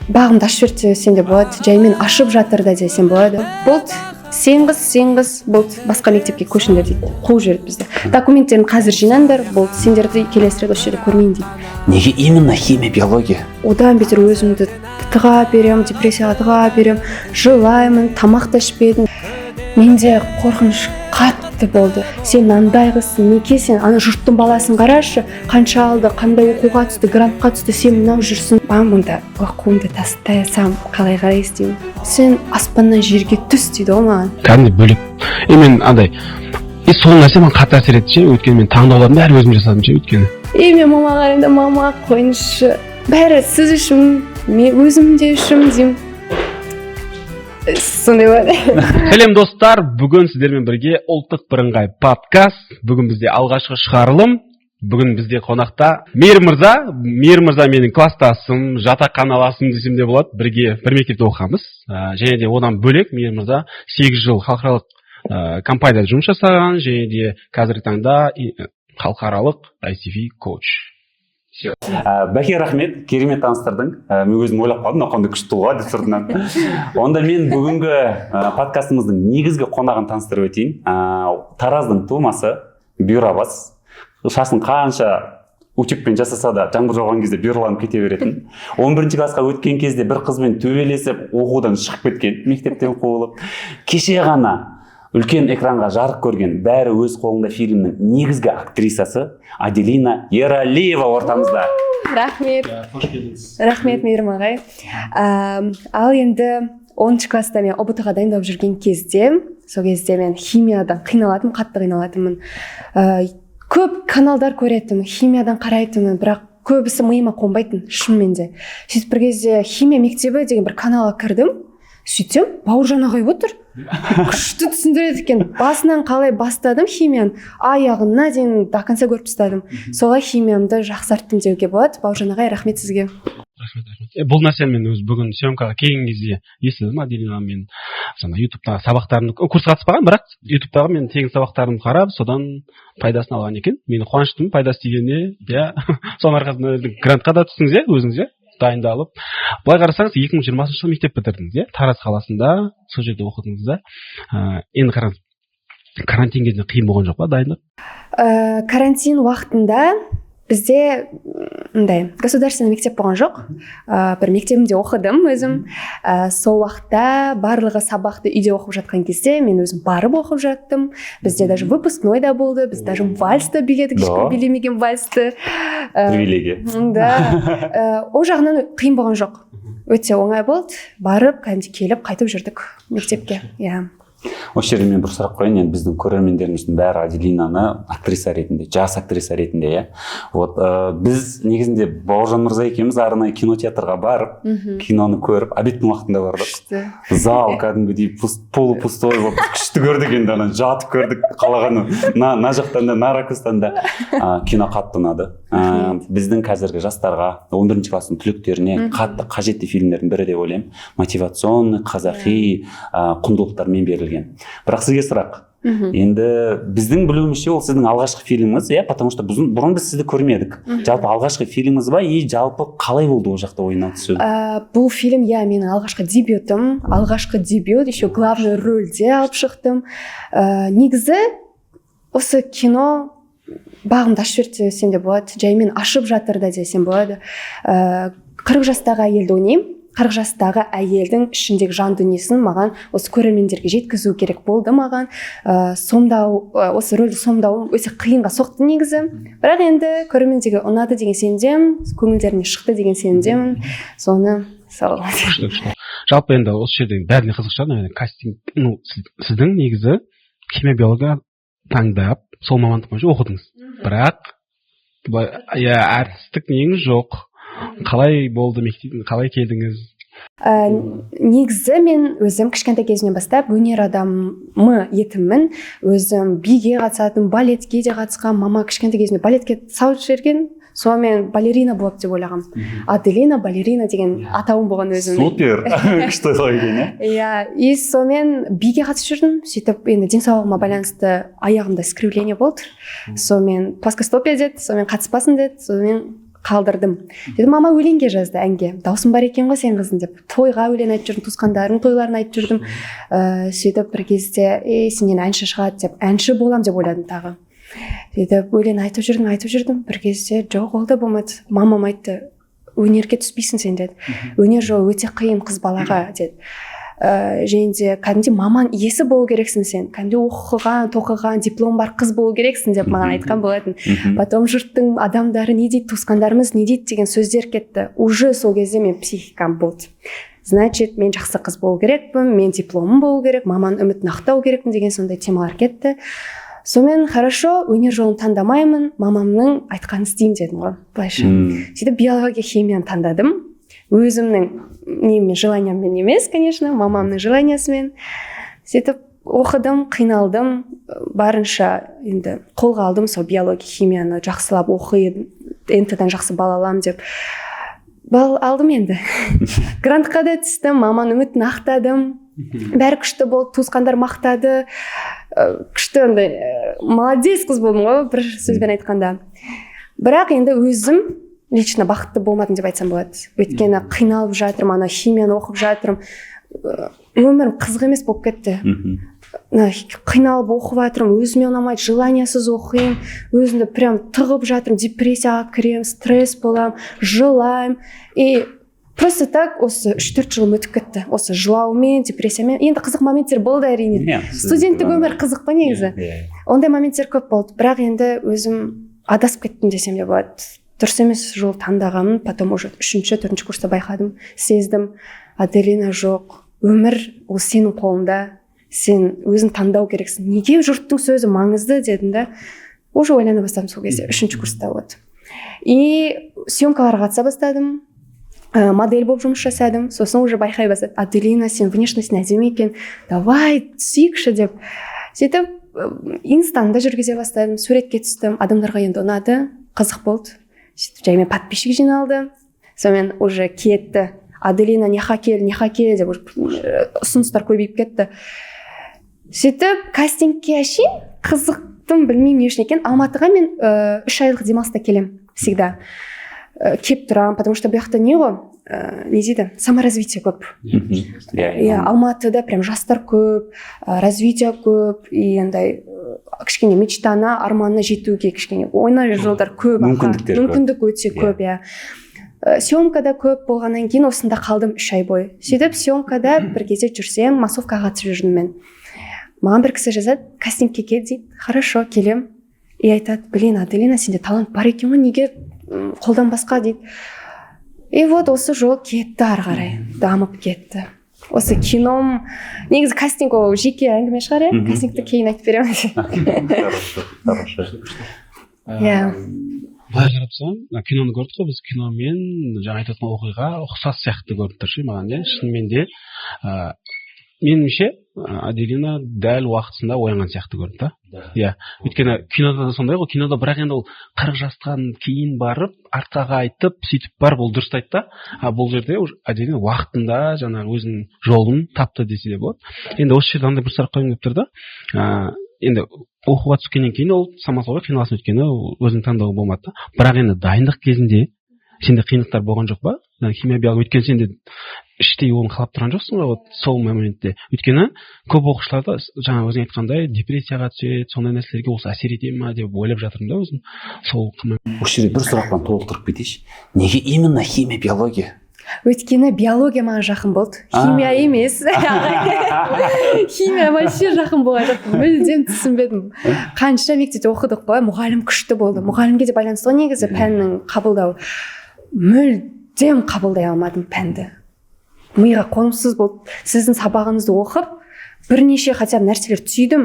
Бағымды ашып жіберді десем де болады, жаймен ашып жатыр да десем болады. Болды, сен қыз, сен қыз, болды, басқа мектепке көшіңдер дейді. Қуып жіберді бізді. Документтерін қазір жинаңдар, болды, сендерді келесі рет осы жерде көрмеймін дейді. Неге именно химия, биология? Одан бетер өзімді тыға беремін, депрессияға тыға беремін, жылаймын, тамақ та ішпедім. Менде қорқыныш қатты болды. Сен мынандай қызсың, неге сен ана жұрттың баласын қарашы, қанша алды, қандай оқуға түсті, грантқа түсті, сен мынау жүрсің. Мам, онда оқуымды тастасам, қалай қарайсыз деймін. Сен аспаннан жерге түс дейді ғой маған. Кәдімгідей бөлек. И мен андай, и сол нәрсе маған қатты әсер етті ше, өйткені мен таңдаулардың бәрін өзім жасадым ше, өйткені. И мен мамаға қараймын да: «Мама, қойыңызшы, бәрі сіз үшін, мен өзім де үшін», — деймін. Сондай болады. Сәлем, достар! Бүгін сіздермен бірге ұлттық бірыңғай подкаст. Бүгін бізде алғашқы шығарылым. Бүгін бізде қонақта Мейір мырза. Мейір мырза менің класстасым, жатақханаласым десем де болады, бірге бір мектепте оқығанбыз. Және де одан бөлек Мейір мырза 8 жыл халықаралық компанияда жұмыс жасаған және де қазіргі таңда халықаралық ICF коуч. Бәке, рахмет, керемет таныстырдың. Мен өзім ойлап қалдым, мынау қандай күшті тұлға деп сыртынан. Онда мен бүгінгі подкастымыздың негізгі қонағын таныстырып өтейін. Тараздың тумасы, бұйрабас, шашын қанша утюгпен жасаса да, жаңбыр жауған кезде бұйраланып кете беретін, 11 классқа өткен кезде бір қызбен төбелесіп, оқудан шығып кеткен, мектептен қуылып, кеше ғана үлкен экранға жарық көрген «Бәрі өз қолында» фильмнің негізгі актрисасы Аделина Ералиева ортамызда. Рахмет. Қош келдіңіз. Рахмет, Мейірім ағай. Ал енді 10-класста мен ҰБТ ға дайындалып жүрген кезде, сол кезде мен химиядан қиналатынмын, қатты қиналатынмын. Көп каналдар көретінмін, химиядан қарайтынмын, бірақ көбісі миыма қонбайтын шынымен де. Сөйтіп бір кезде «Химия мектебі» деген бір каналға кірдім. Сөйтсем, Бауыржан ағай отыр, күшті түсіндіреді екен. Басынан қалай бастадым химияны, аяғына дейін до конца көріп тастадым. Солай химиямды жақсарттым деуге болады. Бауыржан ағай, рахмет сізге. Рахмет, рахмет. Бұл нәрсені мен өзі бүгін съемкаға келген кезде естідім. Аделина мен жаңа Ютубтағы сабақтарын, курсқа қатыспаған, бірақ Ютубтағы мен тегін сабақтарымды қарап, содан пайдасын алған екен. Мен қуаныштымын пайдасы тигеніне, иә. Соның арқасында өзі грантқа да түстіңіз, иә, өзіңіз, иә, дайындалып. Былай қарасаңыз, 2020 жылы мектеп бітірдіңіз, иә, Тараз қаласында, сол жерде оқыдыңыз да. Енді қараңыз, карантин кезінде қиын болған жоқ па дайындық? Карантин уақытында бізде мындай государственный мектеп болған жоқ, бір мектебімде оқыдым өзім. Сол уақытта барлығы сабақты үйде оқып жатқан кезде, мен өзім барып оқып жаттым. Бізде даже выпускной да болды, біз даже вальс та биледік. Да. Ешкім билемеген вальсті. Привилегия. Да. Ол жағынан қиын болған жоқ, өте оңай болды. Барып, кәдімгідей келіп, қайтып жүрдік мектепке, иә. Осы жерде мен бір сұрақ қояйын. Енді біздің көрермендеріміздің бәрі Аделинаны актриса ретінде, жас актриса ретінде, иә. Вот біз негізінде Бауыржан мырза екеуміз арнайы кинотеатрға барып, киноны көріп, обедтің уақытында бардық. Күшті. Зал кәдімгідей полупустой болып, күшті көрдік. Енді ана жатып көрдік, қалаған мына жақтан да, мына ракурстан да. Кино қатты ұнады. Біздің қазіргі жастарға, 11 класстың түлектеріне қатты қажетті фильмдердің бірі деп ойлаймын. Мотивационный, қазақи құндылықтармен берілген. Бірақ сізге сұрақ. Енді біздің білуімізше, ол сіздің алғашқы фильміңіз, иә? Потому что бұрын біз сізді көрмедік. Жалпы, алғашқы фильміңіз ба и жалпы қалай болды ол жақта ойнап түсу? Бұл фильм, иә, менің алғашқы дебютым, алғашқы дебют, еще главный рөлде алып шықтым. Негізі осы кино бағымды ашып жіберді десем де болады, жаймен ашып жатыр да десем болады. 40 жастағы әйелді ойнаймын. 40 жастағы әйелдің ішіндегі жан дүниесін маған осы көрермендерге жеткізу керек болды. Маған сомдау, осы рөлді сомдауым өте қиынға соқты негізі, бірақ енді көрермендерге ұнады деген сенімдемін, көңілдеріне шықты деген сенімдемін. Соны сол. Күшті, күшті. Жалпы, енді осы жерде бәріне қызық шығар, наверное, кастинг. Ну, сіздің негізі химия, биология таңдап, сол мамандық бойынша оқыдыңыз, бірақ былай, иә, әртістік неңіз жоқ. Қалай болды, мектеп қалай келдіңіз? Негізі мен өзім кішкентай кезімнен бастап өнер адамы етіммін. Өзім биге қатысатынмын, балетке де қатысқанмын. Мама кішкентай кезімде балетке салып жіберген, сонымен балерина болады деп ойлағанмын. Аделина балерина деген атауым болған өзімнің. Супер, күшті ғой екен, иә. Иә, и сонымен биге қатысып жүрдім. Сөйтіп енді денсаулығыма байланысты аяғымда искривление болды, сонымен плоскостопие деді, сонымен қатыспасын деді, сонымен Қалдырдым дедім. Мама өлеңге жазды, әнге. Даусың бар екен ғой сен, қызың, деп. Тойға өлең айтып жүрдім, туысқандарымның тойларын айтып жүрдім. Сөйтіп бір кезде: «Ей, сенен әнші шығады», – деп, әнші болам деп ойладым тағы. Сөйтіп өлең айтып жүрдім, айтып жүрдім. Бір кезде жоқ, ол да болмады. Мамам айтты: «Өнерге түспейсің сен», – деді. «Өнер жолы өте қиын қыз балаға», – деді. Және де кәдімгідей маман иесі болу керексің сен, кәдімгідей оқыған тоқыған, диплом бар қыз болу керексің деп маған айтқан болатын. Потом жұрттың адамдары не дейді, туысқандарымыз не дейді деген сөздер кетті. Уже сол кезде мен психикам болды, значит, мен жақсы қыз болу керекпін, мен дипломым болу керек, маманың үмітін ақтау керекпін деген сондай темалар кетті. Сонымен, хорошо, өнер жолын таңдамаймын, мамамның айтқанын істеймін дедім ғой былайша. Сөйтіп биология, химияны таңдадым. Өзімнің немен, желанияммен емес, конечно, мамамның желаниясымен. Сөйтіп оқыдым, қиналдым барынша. Енді қолға алдым сол биология, химияны жақсылап оқиын, ҰБТ дан жақсы балл аламын деп. Балл алдым енді, грантқа да түстім, маманың үмітін ақтадым, бәрі күшті болды. Туысқандар мақтады. Күшті андай, молодец қыз болдым ғой бір сөзбен айтқанда. Бірақ енді өзім лично бақытты болмадым деп айтсам болады, өйткені қиналып жатырмын, ана химияны оқып жатырмын. Өмірім қызық емес болып кетті. Мына қиналып оқып жатырмын, өзіме ұнамайды, желаниясыз оқимын, өзімді прям тығып жатырмын, депрессияға кіремін, стресс боламын, жылаймын. И просто так осы 3-4 жылым өтіп кетті осы жылаумен, депрессиямен. Енді қызық моменттер болды, әрине. Студенттік өмір қызық па негізі? Иә. Ондай моменттер көп болды, бірақ енді өзім адасып кеттім десем де болады. Дұрыс емес жол таңдағанмын. Потом уже үшінші, төртінші курста байқадым, сездім: Аделина, жоқ, өмір ол сенің қолыңда, сен өзің таңдау керексің, неге жұрттың сөзі маңызды дедім да, уже ойлана бастадым сол кезде, үшінші курста. Вот, и съемкаларға қатыса бастадым, модель болып жұмыс жасадым. Сосын уже байқай бастады: «Аделина, сен внешностьң әдемі екен, давай түсейікші», – деп. Сөйтіп инстаны да жүргізе бастадым, суретке түстім, адамдарға енді ұнады, қызық болды. Сөйтіп жаймен подписчик жиналды. Сонымен уже кетті: «Аделина, неха кел, неха кел», – деп уже ұсыныстар көбейіп кетті. Сөйтіп кастингке әшейін қызықтым, білмеймін не үшін екенін. Алматыға мен 3 айлық демалыста келемін всегда. Келіп тұрамын, потому что бұл жақта не ғой, не дейді, саморазвитие көп. Иә. Иә, Алматыда прям жастар көп, развитие көп и андай кішкене мечтана, арманына жетуге кішкене оңай жолдар көп, аха. Мүмкіндіктер көп. Мүмкіндік өте көп, иә. Съемкада көп болғаннан кейін осында қалдым 3 ай бойы. Сөйтіп съемкада бір кезде жүрсем, массовкаға қатысып жүрдім мен. Маған бір кісі жазады: «Кастингке кел», – дейді. Хорошо, келем. И айтады: «Блин, Аделина, сенде талант бар екен ғой, неге қолданбасқа?» – дейді. И вот осы жол кетті, ары қарай дамып кетті осы кином. Негізі кастинг ол жеке әңгіме шығар, иә. Кастингті кейін айтып беремін. Хорошо, хорошо. Иә. Былай қарап тұрсаң, мына киноны көрдік қой біз, киномен жаңа айтып жатқан оқиға ұқсас сияқты көрініп тұр ше маған, иә. Шынымен де, меніңше, Аделина дәл уақытысында оянған сияқты көрінді да, иә. Өйткені кинода да сондай ғой, кинода, бірақ енді ол 40 жастан кейін барып артқа қайтып, сөйтіп барып ол дұрыстайды да. А бұл жерде уже Аделина уақытында жаңағы өзінің жолын тапты десе де болады. Енді осы жерде андай бір сұрақ қойғым келіп тұр да. Енді оқуға түскеннен кейін ол само собой қиналасың, өйткені ол өзінің таңдауы болмады да. Бірақ енді дайындық кезінде сенде қиындықтар болған жоқ па? Химия, биология, өйткені сен де іштей оны қалап тұрған жоқсың ғой вот сол моментте. Өйткені көп оқушыларда жаңа өзің айтқандай депрессияға түседі, сондай нәрселерге осы әсер ете ма деп ойлап жатырмын да өзім сол. Осы жерде бір сұрақпен толықтырып кетейінші: неге именно химия, биология? Өйткені биология маған жақын болды, химия емес. Химия вообще жақын болған жоқ, мүлдем түсінбедім. Қанша мектепте оқыдық қой, мұғалім күшті болды, мұғалімге де байланысты ғой негізі пәннің қабылдауы. Мүлдем қабылдай алмадым пәнді, миға қонымсыз болды. Сіздің сабағыңызды оқып, бірнеше хотя бы нәрселер түйдім,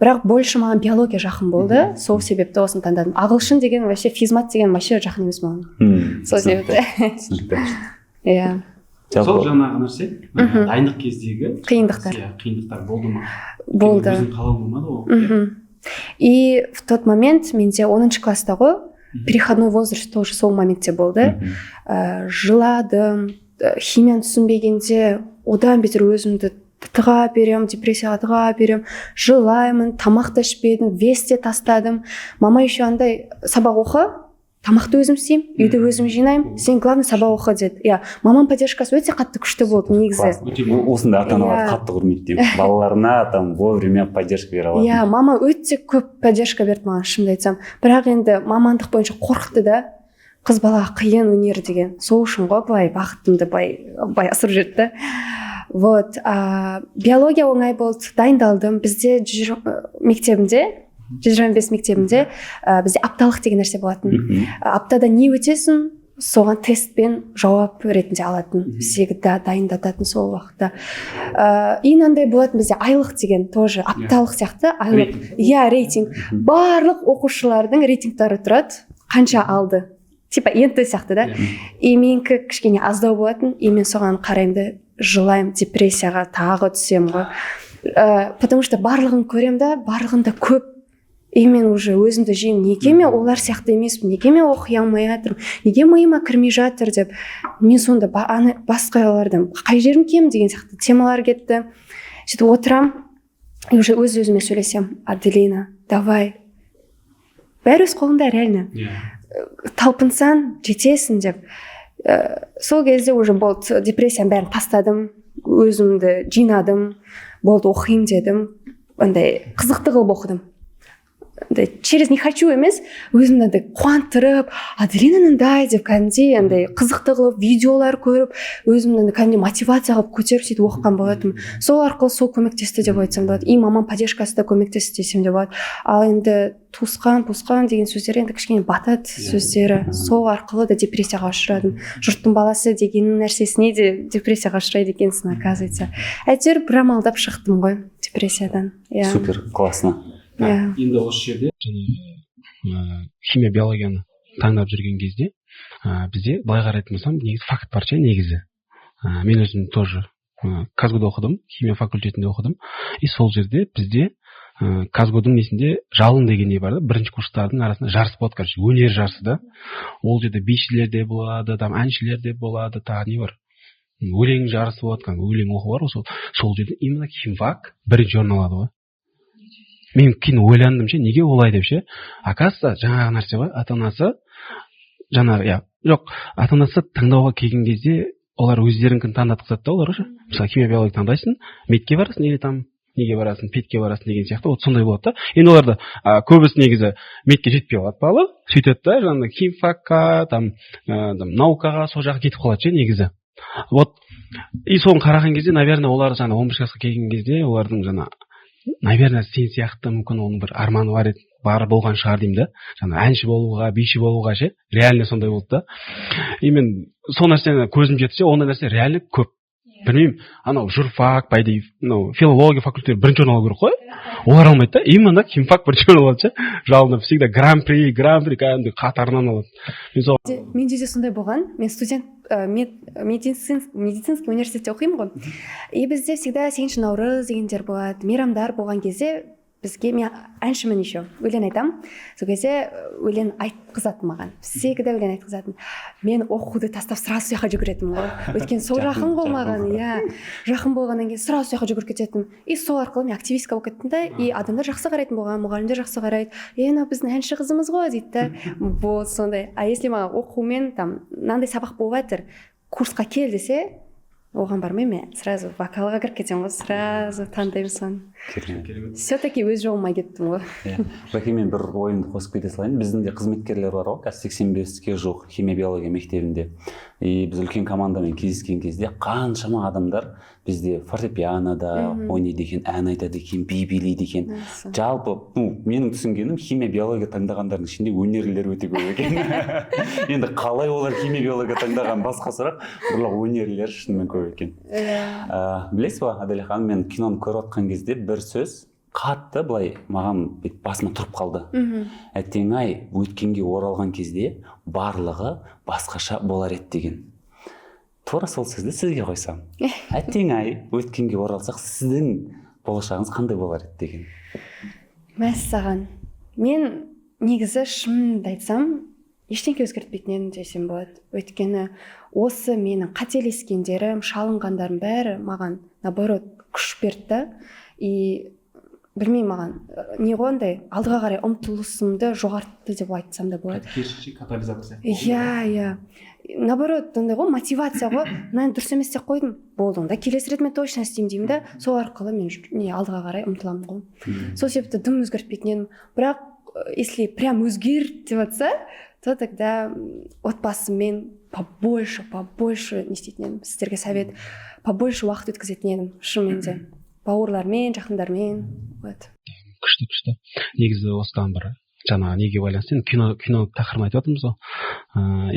бірақ больше маған биология жақын болды, сол себепті осыны таңдадым. Ағылшын деген вообще, физмат деген вообще жақын емес маған, сол себепті. Түсінікті. Иә. Сол жаңағы нәрсе, дайындық кездегі қиындықтар. Иә, қиындықтар болды ма? Болды. Өзің қалауың болмады ғой. И в тот момент менде 10-класста ғой, переходной возраст тоже сол моментте болды. Жыладым, химияны түсінбегенде одан бетер өзімді тыға беремін, депрессияға тыға беремін, жылаймын, тамақ та ішпедім, вес те тастадым. Мама еще андай: «Сабақ оқы, Тамақты өзім істеймін, үйді өзім жинаймын, сен, главное, сабақ оқы», — деді. Иә, мамам поддержкасы өте қатты күшті болды негізі. Класс. Осындай ата аналарды қатты құрметтеймін, балаларына там вовремя поддержка бере алатын. Иә, мама өте көп поддержка берді маған, шынымды айтсам. Бірақ енді мамандық бойынша қорықты да, қыз балаға қиын өнер деген, сол үшін ғой былай бағытымды былай былай ысырып жіберді да. Вот, биология оңай болды, дайындалдым. Бізде мектебімде, 125 мектебінде, бізде апталық деген нәрсе болатын. Аптада не өтесің, соған тестпен жауап ретінде алатын, всегда дайындататын сол уақытта. И мынандай болатын бізде айлық деген, тоже апталық сияқты айлық, иә, рейтинг. Барлық оқушылардың рейтингтары тұрады, қанша алды, типа ЕНТ сияқты да. И менікі кішкене аздау болатын, и мен соған қараймын да, жылаймын, депрессияға тағы түсемін ғой, потому что барлығын көремін да, барлығында көп, и мен уже өзімді жеймін: неге мен олар сияқты емеспін, неге мен оқи алмай жатырмын, неге миыма кірмей жатыр деп. Мен сонда ана басқалардан қай жерім кем деген сияқты темалар кетті. Сөйтіп отырамын и уже өз өзіме сөйлесемін: «Аделина, давай, бәрі өз қолыңда, реально, талпынсаң, жетесің», — деп. Сол кезде уже болды, депрессияның бәрін тастадым, өзімді жинадым, болды, оқимын дедім. Андай қызықты қылып оқыдым, андай через не хочу емес, өзімді андай қуантырып, «Аделина мындай» деп, кәдімгідей андай қызықты қылып, видеолар көріп, өзімді андай кәдімгідей мотивация қылып көтеріп, сөйтіп оқыған болатынмын. Сол арқылы, сол көмектесті деп айтсам болады. И мамам поддержкасы да көмектесті десем де болады. Ал енді туысқан пуысқан деген сөздер енді кішкене батады сөздері, сол арқылы да депрессияға ұшырадым. Жұрттың баласы деген нәрсесіне де депрессияға ұшырайды екенсің, оказывается. Әйтеуір бір амалдап шықтым ғой депрессиядан, иә. Супер, классно. Иә. Енді осы жерде жаңағы химия, биологияны таңдап жүрген кезде, бізде былай қарайтын болсам, негізі факт бар ше. Негізі мен өзім тоже КазГУда оқыдым, химия факультетінде оқыдым. И сол жерде бізде КазГУдың несінде «Жалын» деген не бар да, бірінші курстардың арасында жарыс болады, короче, өнер жарысы да. Ол жерде бишілер де болады, там әншілер де болады, тағы не бар, өлең жарысы болады, кәдімгі өлең оқу бар ғой. Сол жерде именно химфак бірінші орын алады ғой. Мен кейін ойландым ше, неге олай деп ше. Оказывается, жаңағы нәрсе ғой, ата анасы жаңағы, иә, жоқ, ата анасы таңдауға келген кезде олар өздерінікін таңдатқызады да оларға ше. Мысалы, химия, биология таңдайсың, медке барасың или там неге барасың, педке барасың деген сияқты. Вот сондай болады да. Енді оларда көбісі негізі медке жетпей қалады балы, сөйтеді да, жаңағы химфакқа там, там наукаға, сол жаққа кетіп қалады ше негізі. Вот, и соны қараған кезде, наверное, олар жаңа 11 классқа келген кезде олардың жаңа, наверное, сен сияқты мүмкін оның бір арманы бар еді, бар болған шығар деймін да, жаңа әнші болуға, биші болуға ше. Реально сондай болды да. И мен сол нәрсені көзім жетті ше, ондай нәрсе реально көп. Білмеймін, анау журфак, по идее, мынау филология факультеті бірінші орын алу керек қой, олар алмайды да, именно химфак бірінші орын алады ше. Жалында всегда гран при, гран при кәдімгідей қатарынан алады. Мен сол Менде де сондай болған. Мен студент, медицинский университетте оқимын ғой, и бізде всегда 8 наурыз дегендер болады, мейрамдар болған кезде бізге, мен әншімін еще, өлең айтамын, сол кезде өлең айтқызатын маған, всегда өлең айтқызатын. Мен оқуды тастап, сразу сол жаққа жүгіретінмін ғой, өйткені сол жақын ғой маған. Иә, жақын болғаннан кейін сразу сол жаққа жүгіріп кететінмін. И сол арқылы мен активистка болып кеттім да, и адамдар жақсы қарайтын болған, мұғалімдер жақсы қарайды: «Е, мынау біздің әнші қызымыз ғой», — дейді да. Вот сондай. А если маған оқумен там мынандай сабақ болып жатыр, курсқа кел десе, оған бармаймын, мен сразу вокалға кіріп кетемін ғой, сразу таңдаймын соны. Керемет. Все таки өз жолыма кеттім ғой. Иә, Бәке, мен бір ойымды қосып кете салайын. Біздің де қызметкерлер бар ғой қазір 85-ке жуық химия, биология мектебінде. И біз үлкен командамен кездескен кезде қаншама адамдар бізде фортепианода ойнайды екен, ән айтады екен, би билейді екен. Жалпы, ну, менің түсінгенім, химия, биология таңдағандардың ішінде өнерлілер өте көп екен. Енді қалай олар химия, биология таңдаған, басқа сұрақ, бірақ өнерлілер шынымен көп екен. Иә. Білесіз ба, Аделя ханым, мен киноны көріп жатқан кезде бір сөз қатты былай маған бүйтіп басыма тұрып қалды: «Әттең ай, өткенге оралған кезде барлығы басқаша болар еді» деген. Тура сол сөзді сізге қойсам, әттең ай, өткенге оралсақ, сіздің болашағыңыз қандай болар еді деген. Мәссаған, мен негізі, шынымды айтсам, ештеңке өзгертпейтін едім десем болады, өйткені осы менің қателескендерім, шалынғандарым бәрі маған, наоборот, күш берді да. И Білмеймін, маған не ғой, андай алдыға қарай ұмтылысымды жоғартты деп айтсам да болады. Керісінше, катализатор сияқты. Иә, наоборот, андай ғой, мотивация ғой. Мынаны дұрыс емес деп қойдым, болды, онда келесі рет мен точно істеймін деймін да, сол арқылы мен не, алдыға қарай ұмтыламын ғой. Сол себепті дым өзгертпейтін едім. Бірақ если прям өзгерт деп жатса, то тогда отбасыммен побольше не істейтін едім. Сіздерге совет: побольше уақыт өткізетін едім шынымен де, бауырлармен, жақындармен, вот. Күшті, күшті. Негізі осыдан бір жаңағы неге байланысты, енді кино тақырыбын айтып жатырмыз ғой.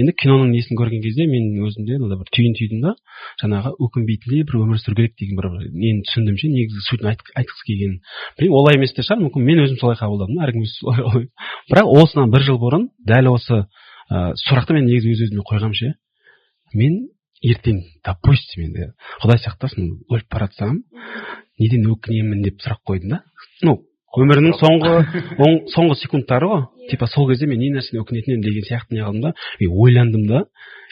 Енді киноның несін көрген кезде мен өзімде мынандай бір түйін түйдім да, жаңағы өкінбейтіндей бір өмір сүру керек деген бір нені түсіндім ше. Негізгі суть ін айтқысы келгенін білмеймін, олай емес те шығар, мүмкін, мен өзім солай қабылдадым да, әркім өзі солай қабылдайды. Бірақ осыдан бір жыл бұрын дәл осы сұрақты мен негізі өз өзіме қойғанмын ше. Мен ертең, допустим, енді құдай сақтасын, өліп бара жатсам, неден өкінемін деп сұрақ қойдым да. Ну, өмірінің соңғы секундтары ғой, типа сол кезде мен не нәрсені өкінетін едім деген сияқты не қылдым да, мен ойландым да,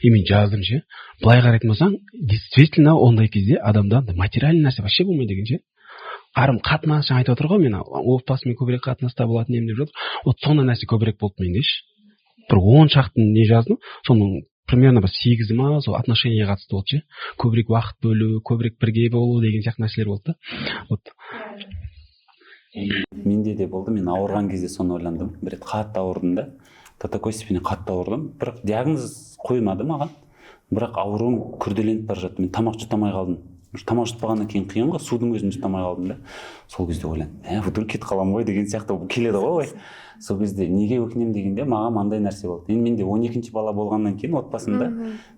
и мен жаздым ше. Былай қарайтын болсаң, действительно, ондай кезде адамда андай материальный нәрсе вообще болмайды екен ше. Қарым қатынас жаңа айтып отыр ғой, мен отбасыммен көбірек қатынаста болатын едім деп жатыр. Вот сондай нәрсе көбірек болды менде ше. Бір 10 шақты не жаздым, соның примерно бір сегізі ма, сол отношение ге қатысты болды ше. Көбірек уақыт бөлу, көбірек бірге болу деген сияқты нәрселер болды да, вот. Менде де болды. Мен ауырған кезде соны ойландым. Бір рет қатты ауырдым да, до такой степени қатты ауырдым, бірақ диагноз қоймады маған. Бірақ ауруым күрделеніп бара жатты, мен тамақ жұта алмай қалдым. Уже тамақ жұтпағаннан кейін қиын ғой, судың өзін жұта алмай қалдым да. Сол кезде ойландым: мә, вдруг кетіп қаламын ғой деген сияқты келеді ғой ой. Сол кезде неге өкінемін дегенде, маған мынандай нәрсе болды. Енді менде 12-ші бала болғаннан кейін отбасымда,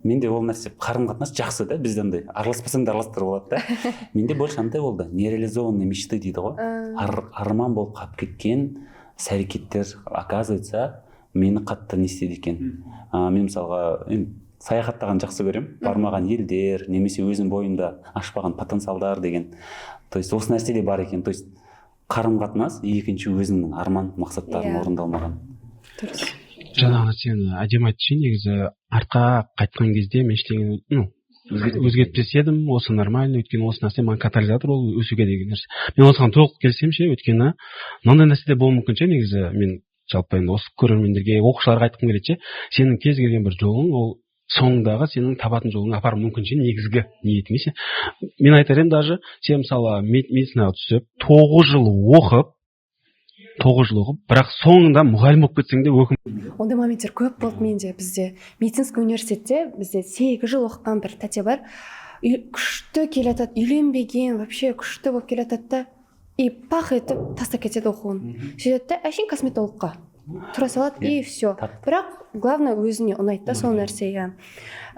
менде ол нәрсе, қарым қатынас жақсы да, бізде андай араласпасаң да араластыруға болады да. Менде больше андай болды, нереализованные мечты дейді ғой. Арман болып қалып кеткен іс әрекеттер, оказывается, мені қатты не істейді екен. Мен мысалға енді саяхаттаған жақсы көремін, бармаған елдер немесе өзім бойымда ашпаған потенциалдар деген, то есть осы нәрсе де бар екен. То есть қарым қатынас, екінші өзіңнің арман мақсаттарың орындалмаған. Дұрыс. Жаңағы сен әдемі айтты ше. Негізі артқа қайтқан кезде мен ештеңені, ну, өзгертпес едім, осы нормально, өйткені осы нәрсе маған катализатор болып өсуге деген нәрсе. Мен осыған толық келісемін ше, өйткені мынандай нәрсе де болуы мүмкін ше. Негізі мен жалпы енді осы көрермендерге, оқушыларға айтқым келеді ше: сенің кез келген бір жолың ол соңындағы сенің табатын жолыңа апаруы мүмкін ше, негізгі ниетіңе ше. Мен айтар едім, даже сен мысалы медицинаға түсіп, 9 жыл оқып, 9 жыл оқып, бірақ соңында мұғалім болып кетсең де өкін. Ондай моменттер көп болды менде. Бізде медицинский университетте, бізде 8 жыл оқыған бір тәте бар. Күшті келе жатады, үйленбеген, вообще күшті болып келе жатады да, и пах етіп тастап кетеді оқуын. Сөйтеді да, әшейін косметологқа тұра салады, и все. Бірақ главное, өзіне ұнайды да сол нәрсе, иә.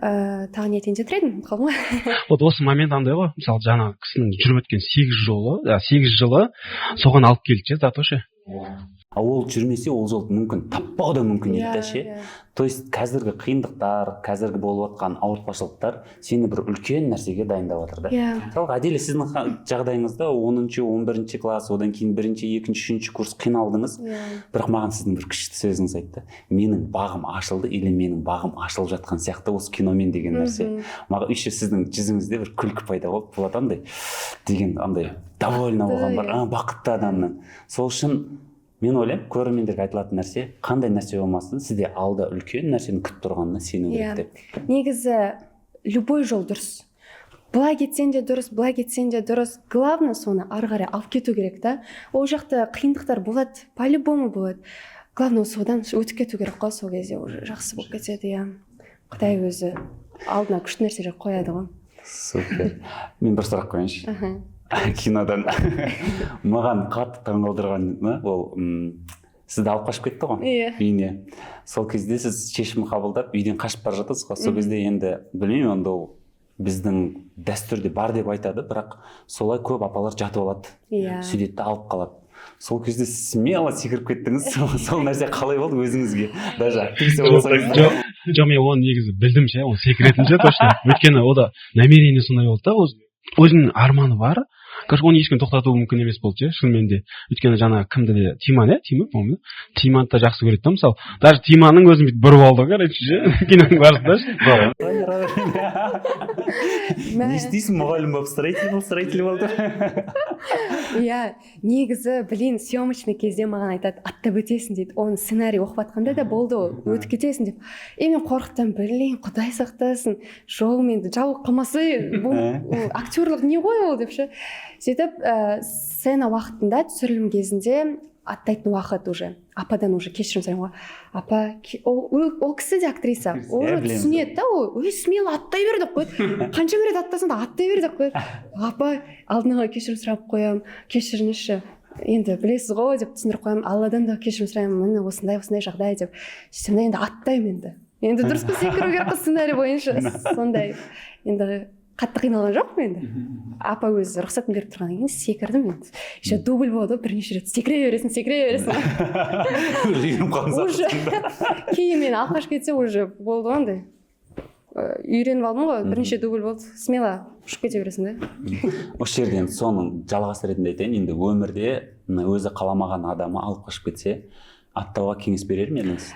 Тағы не айтайын деп едім, ұмытып қалдым ғой. Вот осы момент андай ғой, мысалы, жаңағы кісінің жүріп өткен 8 жолы, 8 жылы соған алып келді ше, зато ше. А ол жүрмесе, ол жолды мүмкін таппау да мүмкін еді да ше. То есть қазіргі қиындықтар, қазіргі болып жатқан ауыртпашылықтар сені бір үлкен нәрсеге дайындап жатыр да. Мысалға, Әділе, сіздің жағдайыңызда 10-шы, 11-ші класс, одан кейін бірінші, екінші, үшінші курс қиналдыңыз. Бірақ маған сіздің бір күшті сөзіңіз айтты: менің бағым ашылды или менің бағым ашылып жатқан сияқты осы киномен деген нәрсе. Маған еще сіздің жүзіңізде бір күлкі пайда болды, болады андай деген, андай довольна болған бар, бақытты адамның. Сол үшін мен ойлаймын, көрермендерге айтылатын нәрсе: қандай нәрсе болмасын, сізде алда үлкен нәрсені күтіп тұрғанына сену керек деп. Негізі любой жол дұрыс, былай кетсең де дұрыс, былай кетсең де дұрыс. Главное, соны ары қарай алып кету керек та. Ол жақта қиындықтар болады, по любому болады. Главное, содан өтіп кету керек қой. Сол кезде уже жақсы болып кетеді, иә. Құдай өзі алдына күшті нәрселер қояды ғой. Супер. Мен бір сұрақ қояйыншы кинодан. Маған қатты таңғалдырғаны ол сізді алып қашып кетті ғой үйіне. Сол кезде сіз шешім қабылдап, үйден қашып бара жатырсыз ғой. Сол кезде енді білмеймін, енді ол біздің дәстүрде бар деп айтады, бірақ солай көп апалар жатып алады, сөйтеді де алып қалады. Сол кезде смело секіріп кеттіңіз. Сол нәрсе қалай болды өзіңізге, даже актриса болсаңыз да? Жоқ, мен оны негізі білдім ше, ол секіретін ше точно, өйткені ода намерение сондай болды да, өзінің арманы бар. Короче, оны ешкім тоқтату мүмкін емес болды ше шынымен де. Өйткені жаңағы кімді де, Тиман, иә, Тимур, по моему, Тиманды да жақсы көреді да. Мысалы, даже Тиманның өзін бүйтіп бұрып алды ғой, короче ше, киноның барысында ше. Не істейсің, мұғалім болып, строитель болып, строитель болды. Иә, негізі, блин, съемочный кезде маған айтады: «Аттап өтесің», — дейді. Оның сценарий оқып жатқанда да болды ол, «өтіп кетесің» деп. И мен қорықтым: блин, құдай сақтасын, жолым енді жабылып қалмаса, бұл ол актерлық не ғой ол деп ше. Сөйтіп сцена уақытында, түсірілім кезінде аттайтын уақыт уже, ападан уже кешірім сұраймын ғой: «Апа, ол кісі де актриса, ол Иә, уже білеміз. түсінеді да. Ол: «Ой, смело аттай бер», — деп қояды. «Қанша рет аттасаң да, аттай бер», — деп қояды. Апа, алдын ала кешірім сұрап қоямын: «Кешіріңізші, енді білесіз ғой», — деп түсіндіріп қоямын. Алладан да кешірім сұраймын: «Міне, осындай осындай жағдай», — деп. Сөйтсем да, енді аттаймын. Енді дұрыс па, секіру керек қой сценарий бойынша. Сондай енді, қатты қиналған жоқпын енді, апа өзі рұқсатын беріп тұрғаннан кейін секірдім. Енді еще дубль болады ғой, бірнеше рет секіре бересің, секіре бересің. Үйреніп қалған. Уже кейін мен алып кетсе, уже болды ғой андай. Үйреніп алдым ғой, бірнеше дубль болды, смело ұшып кете бересің да. Осы жерден соның жалғасы ретінде айтайын: енді өмірде мына өзі қаламаған адамы алып қашып кетсе, аттауға кеңес берер ме едіңіз?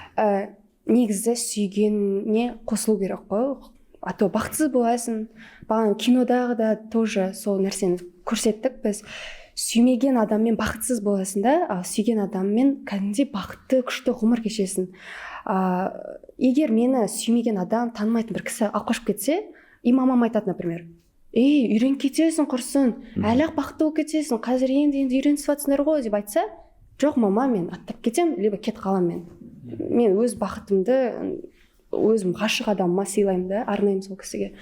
Негізі сүйгеніне қосылу керек қой, а то бақытсыз боласың. Бағана кинодағы да тоже сол нәрсені көрсеттік біз: сүймеген адаммен бақытсыз боласың да, ал сүйген адаммен кәдімгідей бақытты, күшті ғұмыр кешесің. Егер мені сүймеген адам, танымайтын бір кісі алып қашып кетсе, и мамам айтады, например: «Ей, үйреніп кетесің, құрсын, әлі ақ бақытты болып кетесің, қазір енді енді үйренісіп жатсыңдар ғой», — деп айтса, «Жоқ, мама, мен аттап кетемін либо кетіп қаламын. Мен өз бақытымды өзім ғашық адамыма сыйлаймын да, арнаймын сол кісіге».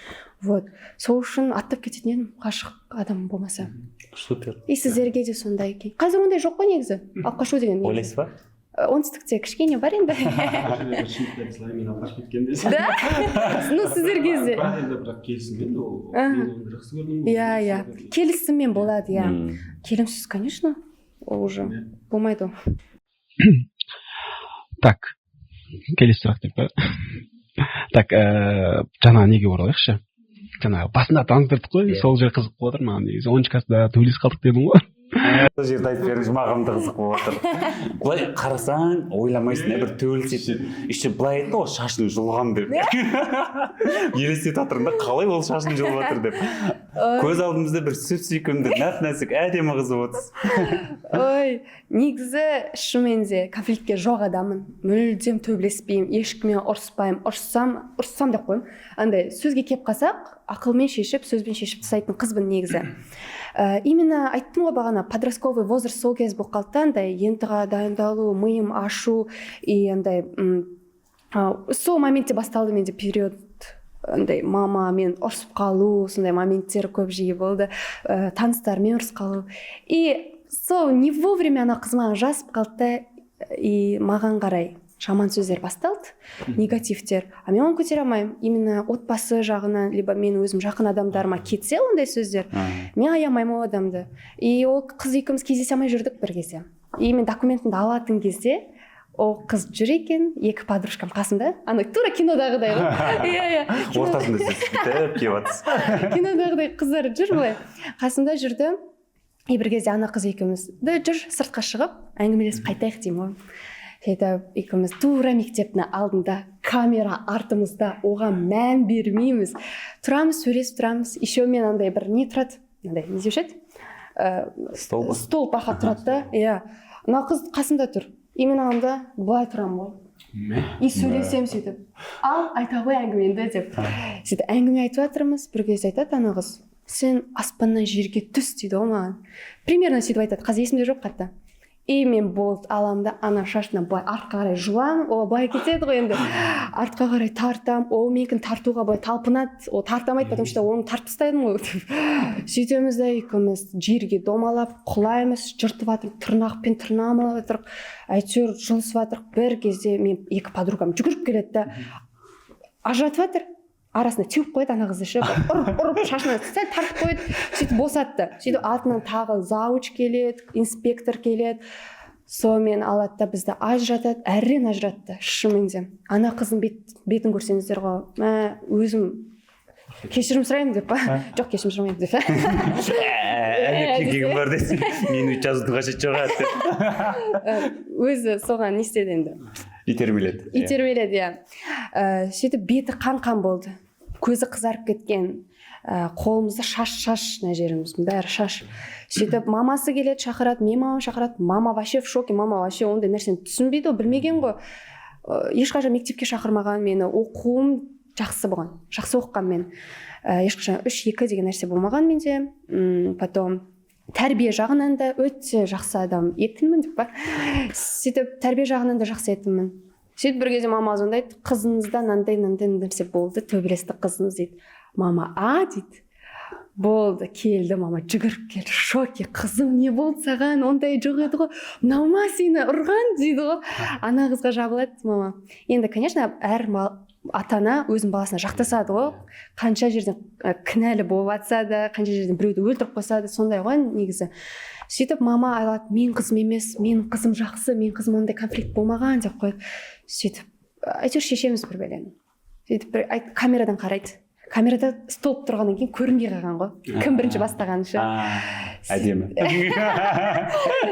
Вот сол үшін аттап кететін едім, ғашық адам болмаса. Супер. И сіздерге де сондай. Қазір ондай жоқ қой негізі, алып қашу деген негізі. Ойлайсыз ба? Оңтүстікте кішкене бар енді да. Ну, сіздер кезде. Бірақ енді, бірақ келісіммен ол. Мен оны жақсы көрдім. Иә, келісіммен болады, иә. Келімсіз, конечно, ол уже болмайды ол. Так, келесі сұрақ деп па? Так, жаңа неге оралайықшы, жаңағы басында таныстырдық қой. Сол жер қызық болып жатыр маған негізі. 10-класста төбелесіп қалдық дедің ғой. Сол жерді айтып беріңізші, маған да қызық болып жатыр. Былай қарасаң, ойламайсың да бір төбелесетін. Еще былай айтты ғой, шашын жұлған деп. Елестетіп жатырмын да, қалай ол шашын жұлып жатыр деп. Көз алдымызда бір сүп сүйкімді, нәп нәзік, әдемі қыз болып отырсыз. Ой, негізі шынымен де конфликтке жоқ адаммын, мүлдем төбелеспеймін, ешкіммен ұрыспаймын. Ұрыссам, ұрыссам деп қоямын, андай сөзге келіп қалсақ, ақылмен шешіп, сөзбен шешіп тастайтын қызбын негізі. Именно айттым ғой бағана, подростковый возраст сол кез болып қалды да, андай ҰБТ-ға дайындалу, миым ашу и андай сол моментте басталды менде период, андай мамамен ұрысып қалу, сондай моменттер көп жиі болды, таныстармен ұрысып қалу. И сол не вовремя ана қыз маған жазып қалды да, и маған қарай жаман сөздер басталды, негативтер, а мен оны көтере алмаймын. Именно отбасы жағынан либо мен өзім жақын адамдарыма кетсе ондай сөздер, мен аямаймын ол адамды. И ол қыз екеуміз кездесе алмай жүрдік бір кезде. И мен документімді алатын кезде ол қыз жүр екен, екі подружкам қасымда, ана тура кинодағыдай ғой, иә. Ортасында сіз бүйтіп келіп жатырсыз. Кинодағыдай қыздар жүр, былай қасымда жүрді. И бір кезде ана қыз екеуміз да жүр, сыртқа шығып әңгімелесіп қайтайық деймін ғой. Сөйтіп екеуміз тура мектептің алдында, камера артымызда, оған мән бермейміз, тұрамыз, сөйлесіп тұрамыз. Еще мен андай бір не тұрады, мынандай не деуші еді? Стол ба? Стол бақа тұрады да, иә. Мына қыз қасымда тұр, и мен аламын да, былай тұрамын ғой и сөйлесемін сөйтіп: «Ал, айта ғой әңгімеңді», — деп. Сөйтіп әңгіме айтып жатырмыз. Бір кезде айтады ана қыз: «Сен аспаннан жерге түс», — дейді ғой маған. Примерно сөйтіп айтады, қазір есімде жоқ қатты. И мен болды, аламын да, ана шашынан былай артқа қарай жұламын, ол былай кетеді ғой енді, артқа қарай тартамын. Ол менікін тартуға былай талпынады, ол тарта алмайды, потому что оны тартып тастадым ғой. Сөйтеміз да, екеуміз жерге домалап құлаймыз, жыртып жатырмық, тырнақпен тырнамалап жатырық, әйтеуір жұлысып жатырық. Бір кезде мен екі подругам жүгіріп келеді да, ажыратып жатыр. Арасында теуіп қояды ана қызды ше, ұрып ұрып, шашынан сәл тартып қояды, сөйтіп босатты. Сөйтіп артынан тағы завуч келеді, инспектор келеді, сонымен алады да, бізді ажыратады, әрең ажыратты. Шынымен де ана қыздың бетін көрсеңіздер ғой, мә, өзім кешірім сұраймын деп па, жоқ, кешірім сұрамаймын деп. Әлі кегім бар десең, мені өйтіп жазудың қажеті жоқ еді деп. Өзі соған не істеді енді? Итермеледі. Итермеледі, иә. Сөйтіп беті қан қан болды, көзі қызарып кеткен. Қолымызда шаш, мына жеріміздің бәрі шаш. Сөйтіп мамасы келеді, шақырады, мен мамам шақырады. Мама вообще в шоке, мама вообще ондай нәрсені түсінбейді ғой, білмеген ғой. Ешқашан мектепке шақырмаған мені. Оқуым жақсы болған, жақсы оқығанмын мен. Ешқашан үш, екі деген нәрсе болмаған менде. Потом тәрбие жағынан да өте жақсы адам етінмін деп па. Сөйтіп тәрбие жағынан да жақсы етінмін. Сөйтіп бір кезде мама звондайды: «Қызыңызда мынандай, мынандай нәрсе болды, төбелесті қызыңыз», – дейді. Мама: «А», – дейді. Болды, келді мама, жүгіріп келді, в шоке: «Қызым, не болды саған? Ондай жоқ еді ғой. Мынау ма сені ұрған?» – дейді ғой. Ана қызға жабылады мама. Енді, конечно, әр ата ана өзінің баласына жақтасады ғой, қанша жерден кінәлі болып жатса да, қанша жерден біреуді өлтіріп қойса да, сондай ғой негізі. Сөйтіп мама алады: «Мен қызым емес, менің қызым жақсы, менің қызым ондай конфликт болмаған», – деп қояды. Сөйтіп әйтеуір шешеміз бір бәлені. Сөйтіп бір камерадан қарайды, камерада столб тұрғаннан кейін көрінбей қалған ғой, кім бірінші бастағаны ше. А, әдемі.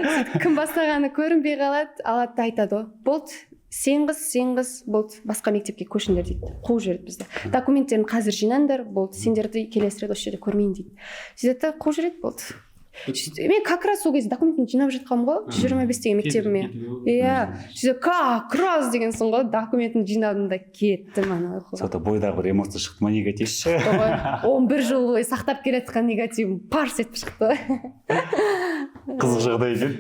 Сөйтіп кім бастағаны көрінбей қалады. Алады да айтады ғой: «Болды, сен қыз, сен қыз, болды, басқа мектепке көшіңдер», – дейді. Қуып жібереді бізді. «Документтерін қазір жинаңдар, болды, сендерді келесі рет осы жерде көрмеймін», – дейді. Сөйтеді да қуып жібереді, болды. Сөйтіп мен как раз сол кезде документімді жинап жатқанмын ғой 125 деген мектебіме, иә. Сөйтіп как раз дегенсің ғой, документімді жинадым да кеттім ана оқуға. Сонда бойдағы бір эмоция шықты ма, негатив? Шықты ғой. 11 жыл бойы сақтап келе жатқан негативім парс етіп шықты ғой. Қызық жағдай екен.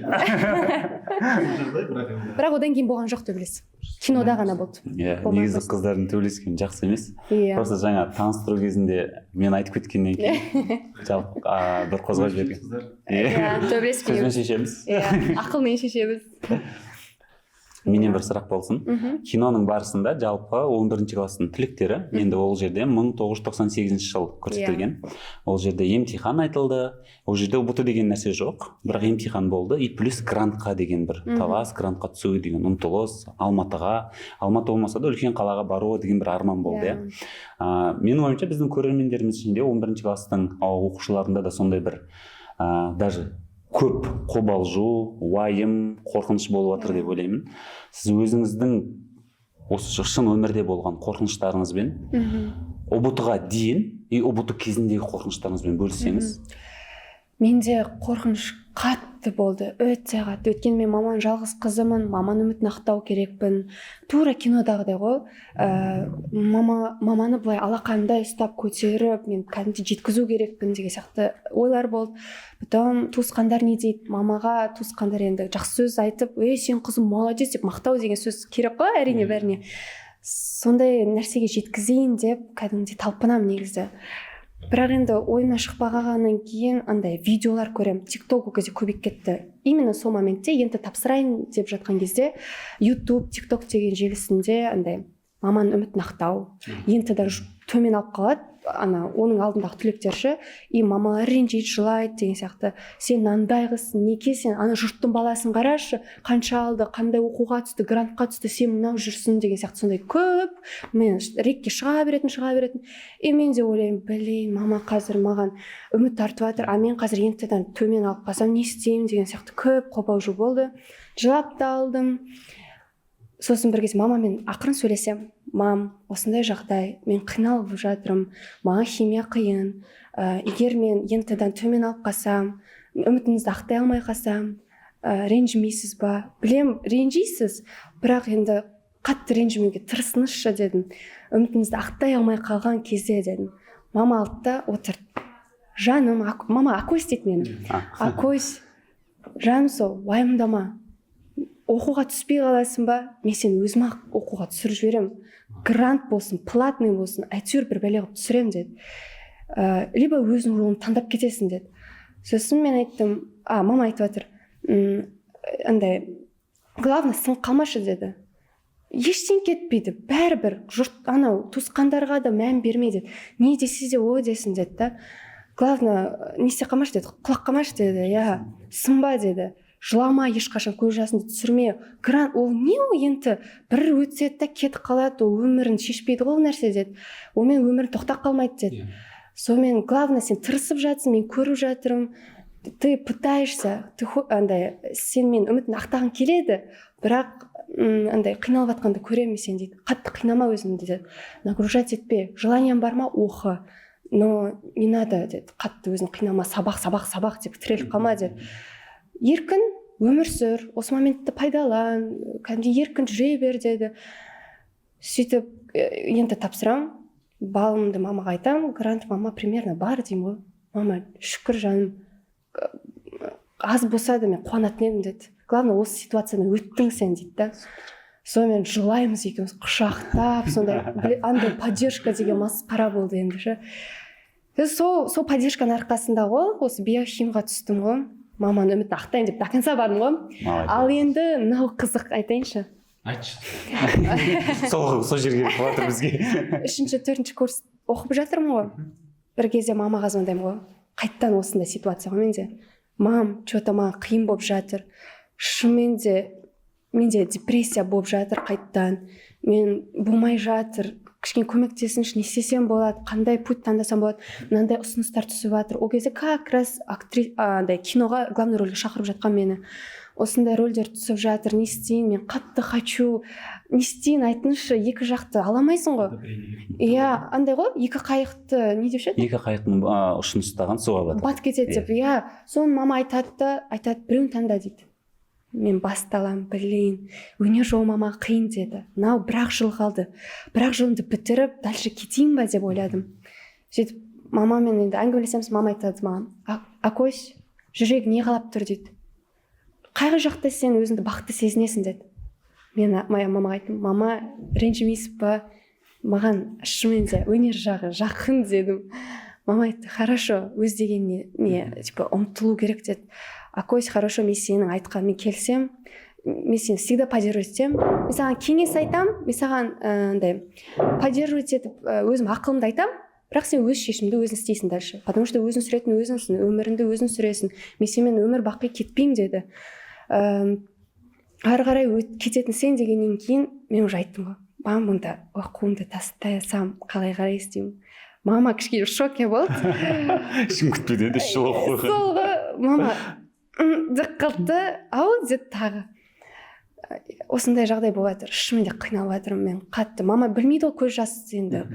Бірақ одан кейін болған жоқ төбелес, кинода ғана болды. Иә. Болмай Негізі қойсын. қыздардың төбелескені жақсы емес. Иә. Просто жаңа таныстыру кезінде мен айтып кеткеннен кейін жалпы бір қозғап жіберген. Иә, төбелеспейміз. Сөзбен шешеміз. Иә, ақылмен шешеміз. Менен бір сұрақ болсын. Киноның барысында жалпы 11 класстың түлектері, енді ол жерде 1998 жыл көрсетілген, ол жерде емтихан айтылды, ол жерде ҰБТ деген нәрсе жоқ, бірақ емтихан болды и плюс грантқа деген бір талас, грантқа түсу деген ұмтылыс, Алматыға, Алматы болмаса да үлкен қалаға бару деген бір арман болды, иә. Менің ойымша, біздің көрермендеріміз ішінде 11 класстың оқушыларында да сондай бір даже көп қобалжу, уайым, қорқыныш болып жатыр деп ойлаймын. Сіз өзіңіздің осы шын өмірде болған қорқыныштарыңызбен, ҰБТ ға дейін и ҰБТ кезіндегі қорқыныштарыңызбен бөліссеңіз. Менде қорқыныш қатты болды, өте қатты, өйткені мен маманың жалғыз қызымын, маманың үмітін ақтау керекпін. Тура кинодағыдай ғой, маманы былай алақанымдай ұстап, көтеріп, мен кәдімгідей жеткізу керекпін деген сияқты ойлар болды. Потом туысқандар не дейді мамаға? Туысқандар енді жақсы сөз айтып: «Ей, сен қызым молодец», – деп мақтау деген сөз керек қой, әрине, бәріне. Сондай нәрсеге жеткізейін деп кәдімгідей талпынамын негізі. Бірақ енді ойымнан шықпай қалғаннан кейін андай видеолар көремін. Тик Ток ол кезде көбейіп кетті. Именно сол моментте, енді тапсырайын деп жатқан кезде, Ютуб, Тик Ток деген желісінде андай маманың үмітін ақтау, ЕНТ да төмен алып қалады ана оның алдындағы түлектер ше, и мамалары ренжиді, жылайды деген сияқты: «Сен мынандай қызсың, неге сен ана жұрттың баласын қарашы, қанша алды, қандай оқуға түсті, грантқа түсті, сен мынау жүрсің», – деген сияқты. Сондай көп мен рекке шыға беретін, шыға беретін. И мен де ойлаймын: «Блин, мама қазір маған үміт артып жатыр, а мен қазір ЕНТ дан төмен алып қалсам, не істеймін?» деген сияқты көп қобалжу болды, жылап та алдым. Сосын бір кезде мамамен ақырын сөйлесемін: «Мам, осындай жағдай, мен қиналып жатырмын, маған химия қиын, егер мен ЕНТ дан төмен алып қалсам, үмітіңізді ақтай алмай қалсам, ренжімейсіз ба? Білем, ренжисіз, бірақ енді қатты ренжімеуге тырысыңызшы», – дедім. «Үмітіңізді ақтай алмай қалған кезде», – дедім. Мама алды да отырды: «Жаным», мама Акось дейді мені. «Акось, жаным, сол уайымдама. Оқуға түспей қаласың ба, мен сені өзім ақ оқуға түсіріп жіберемін. Грант болсын, платный болсын, әйтеуір бір бәле қылып түсіремін», – деді. «Либо өзің жолын таңдап кетесің», – деді. Сосын мен айттым, а мама айтып жатыр: Андай, главное, сынып қалмашы», – деді. «Ештеңе кетпейді бәрібір, жұрт анау туысқандарға да мән берме», – деді. «Не десе де, о десін», – деді да. «Главное, не істей қалмашы», – деді, «құлап қалмашы», – деді, иә, «сынба», – деді, «жылама ешқашан, көз жасыңды түсірме. Грант ол не, ол енді бір өтеді да кетіп қалады, ол өмірін шешпейді ғой ол нәрсе», – деді. «Онымен өмірің тоқтап қалмайды», – деді. «Сонымен, главное, сен тырысып жатсың, мен көріп жатырмын, ты пытаешься, ты андай, сен мен үмітін ақтағың келеді, бірақ андай қиналып жатқанды көремін сен», – дейді. «Қатты қинама өзіңді», – деді. «Нагружать етпе. Желание ң бар ма, оқы. Но не надо, деді, қатты өзің қинама, сабақ, сабақ, сабақ деп тіреліп қалма, деді. Еркін өмір сүр, осы моментті пайдалан, кәдімгідей еркін жүре бер, деді. Сөйтіп енді тапсырамын, балымды мамаға айтамын, грант, мама, примерно бар деймін ғой. Мама: «Шүкір, жаным, аз болса да мен қуанатын едім», – деді. «Главное, осы ситуациядан өттің сен», – дейді да. Сонымен жылаймыз екеуміз құшақтап. Сондай андай поддержка деген масқара болды енді ше. Сол поддержканың арқасында ғой осы биохимға түстім ғой. Маманың үмітін ақтайын деп до конца бардым ғой. Молодец. Ал енді мынау қызық, айтайыншы. Айтшы. Сол жерге келіп жатыр бізге. Үшінші, төртінші курс оқып жатырмын ғой. Бір кезде мамаға звондаймын ғой. Қайтадан осындай ситуация ғой менде. «Мам, че-то маған қиын болып жатыр, шынымен де менде депрессия болып жатыр қайтадан, мен болмай жатыр, кішкене көмектесіңізші, не істесем болады, қандай путь таңдасам болады? Мынандай ұсыныстар түсіп жатыр». Ол кезде как раз андай киноға главный рөлге шақырып жатқан мені. «Осындай рөлдер түсіп жатыр, не істейін? Мен қатты хочу, не істейін, айтыңызшы». Екі жақты ала алмайсың ғой, иә, андай ғой, екі қайықты не деуші еді? Екі қайықтың ұшын ұстаған суға батады. Батып кетеді деп, иә. Соны мама айтады да, айтады: «Біреуін таңда», – дейді. Мен басты аламын. «Блин, өнер жолы мама қиын», – деді. «Мынау бір ақ жыл қалды, бір ақ жылымды бітіріп, дальше кетейін ба деп ойладым. Сөйтіп мамамен енді әңгімелесеміз. Мама айтады маған: «Акось, жүрегі не қалап тұр? – дейді. – Қай жақта сен өзіңді бақытты сезінесің?» – деді. Мен моя мамаға айттым: «Мама, ренжімейсіз ба, маған шынымен де өнер жағы жақын», – дедім. Мама айтты: «Хорошо, өз дегеніне не типа ұмтылу керек», – деді. «Акось, хорошо, мен сенің айтқаныңмен келісемін, мен сені всегда поддерживать етемін, мен саған кеңес айтамын, мен саған андай поддерживать етіп, өзім ақылымды айтамын, бірақ сен өз шешіміңді өзің істейсің дальше, потому что өзің сүретін өзіңсің, өміріңді өзің сүресің, мен сенімен өмір бақи кетпеймін», – деді. Ары қарай кететін сен дегеннен кейін мен уже айттым ғой: «Мам, онда оқуымды тастасам, қалай қарайсыз?» – деймін. Мама кішкене в шоке болды. Ешкім күтпеді енді 3 жыл оқып қойған. Сол ғой, мама «М» деп қалды да, «Ау» деді тағы. Осындай жағдай болып жатыр, шынымен де қиналып жатырмын мен қатты. Мама білмейді ғой, көз жас енді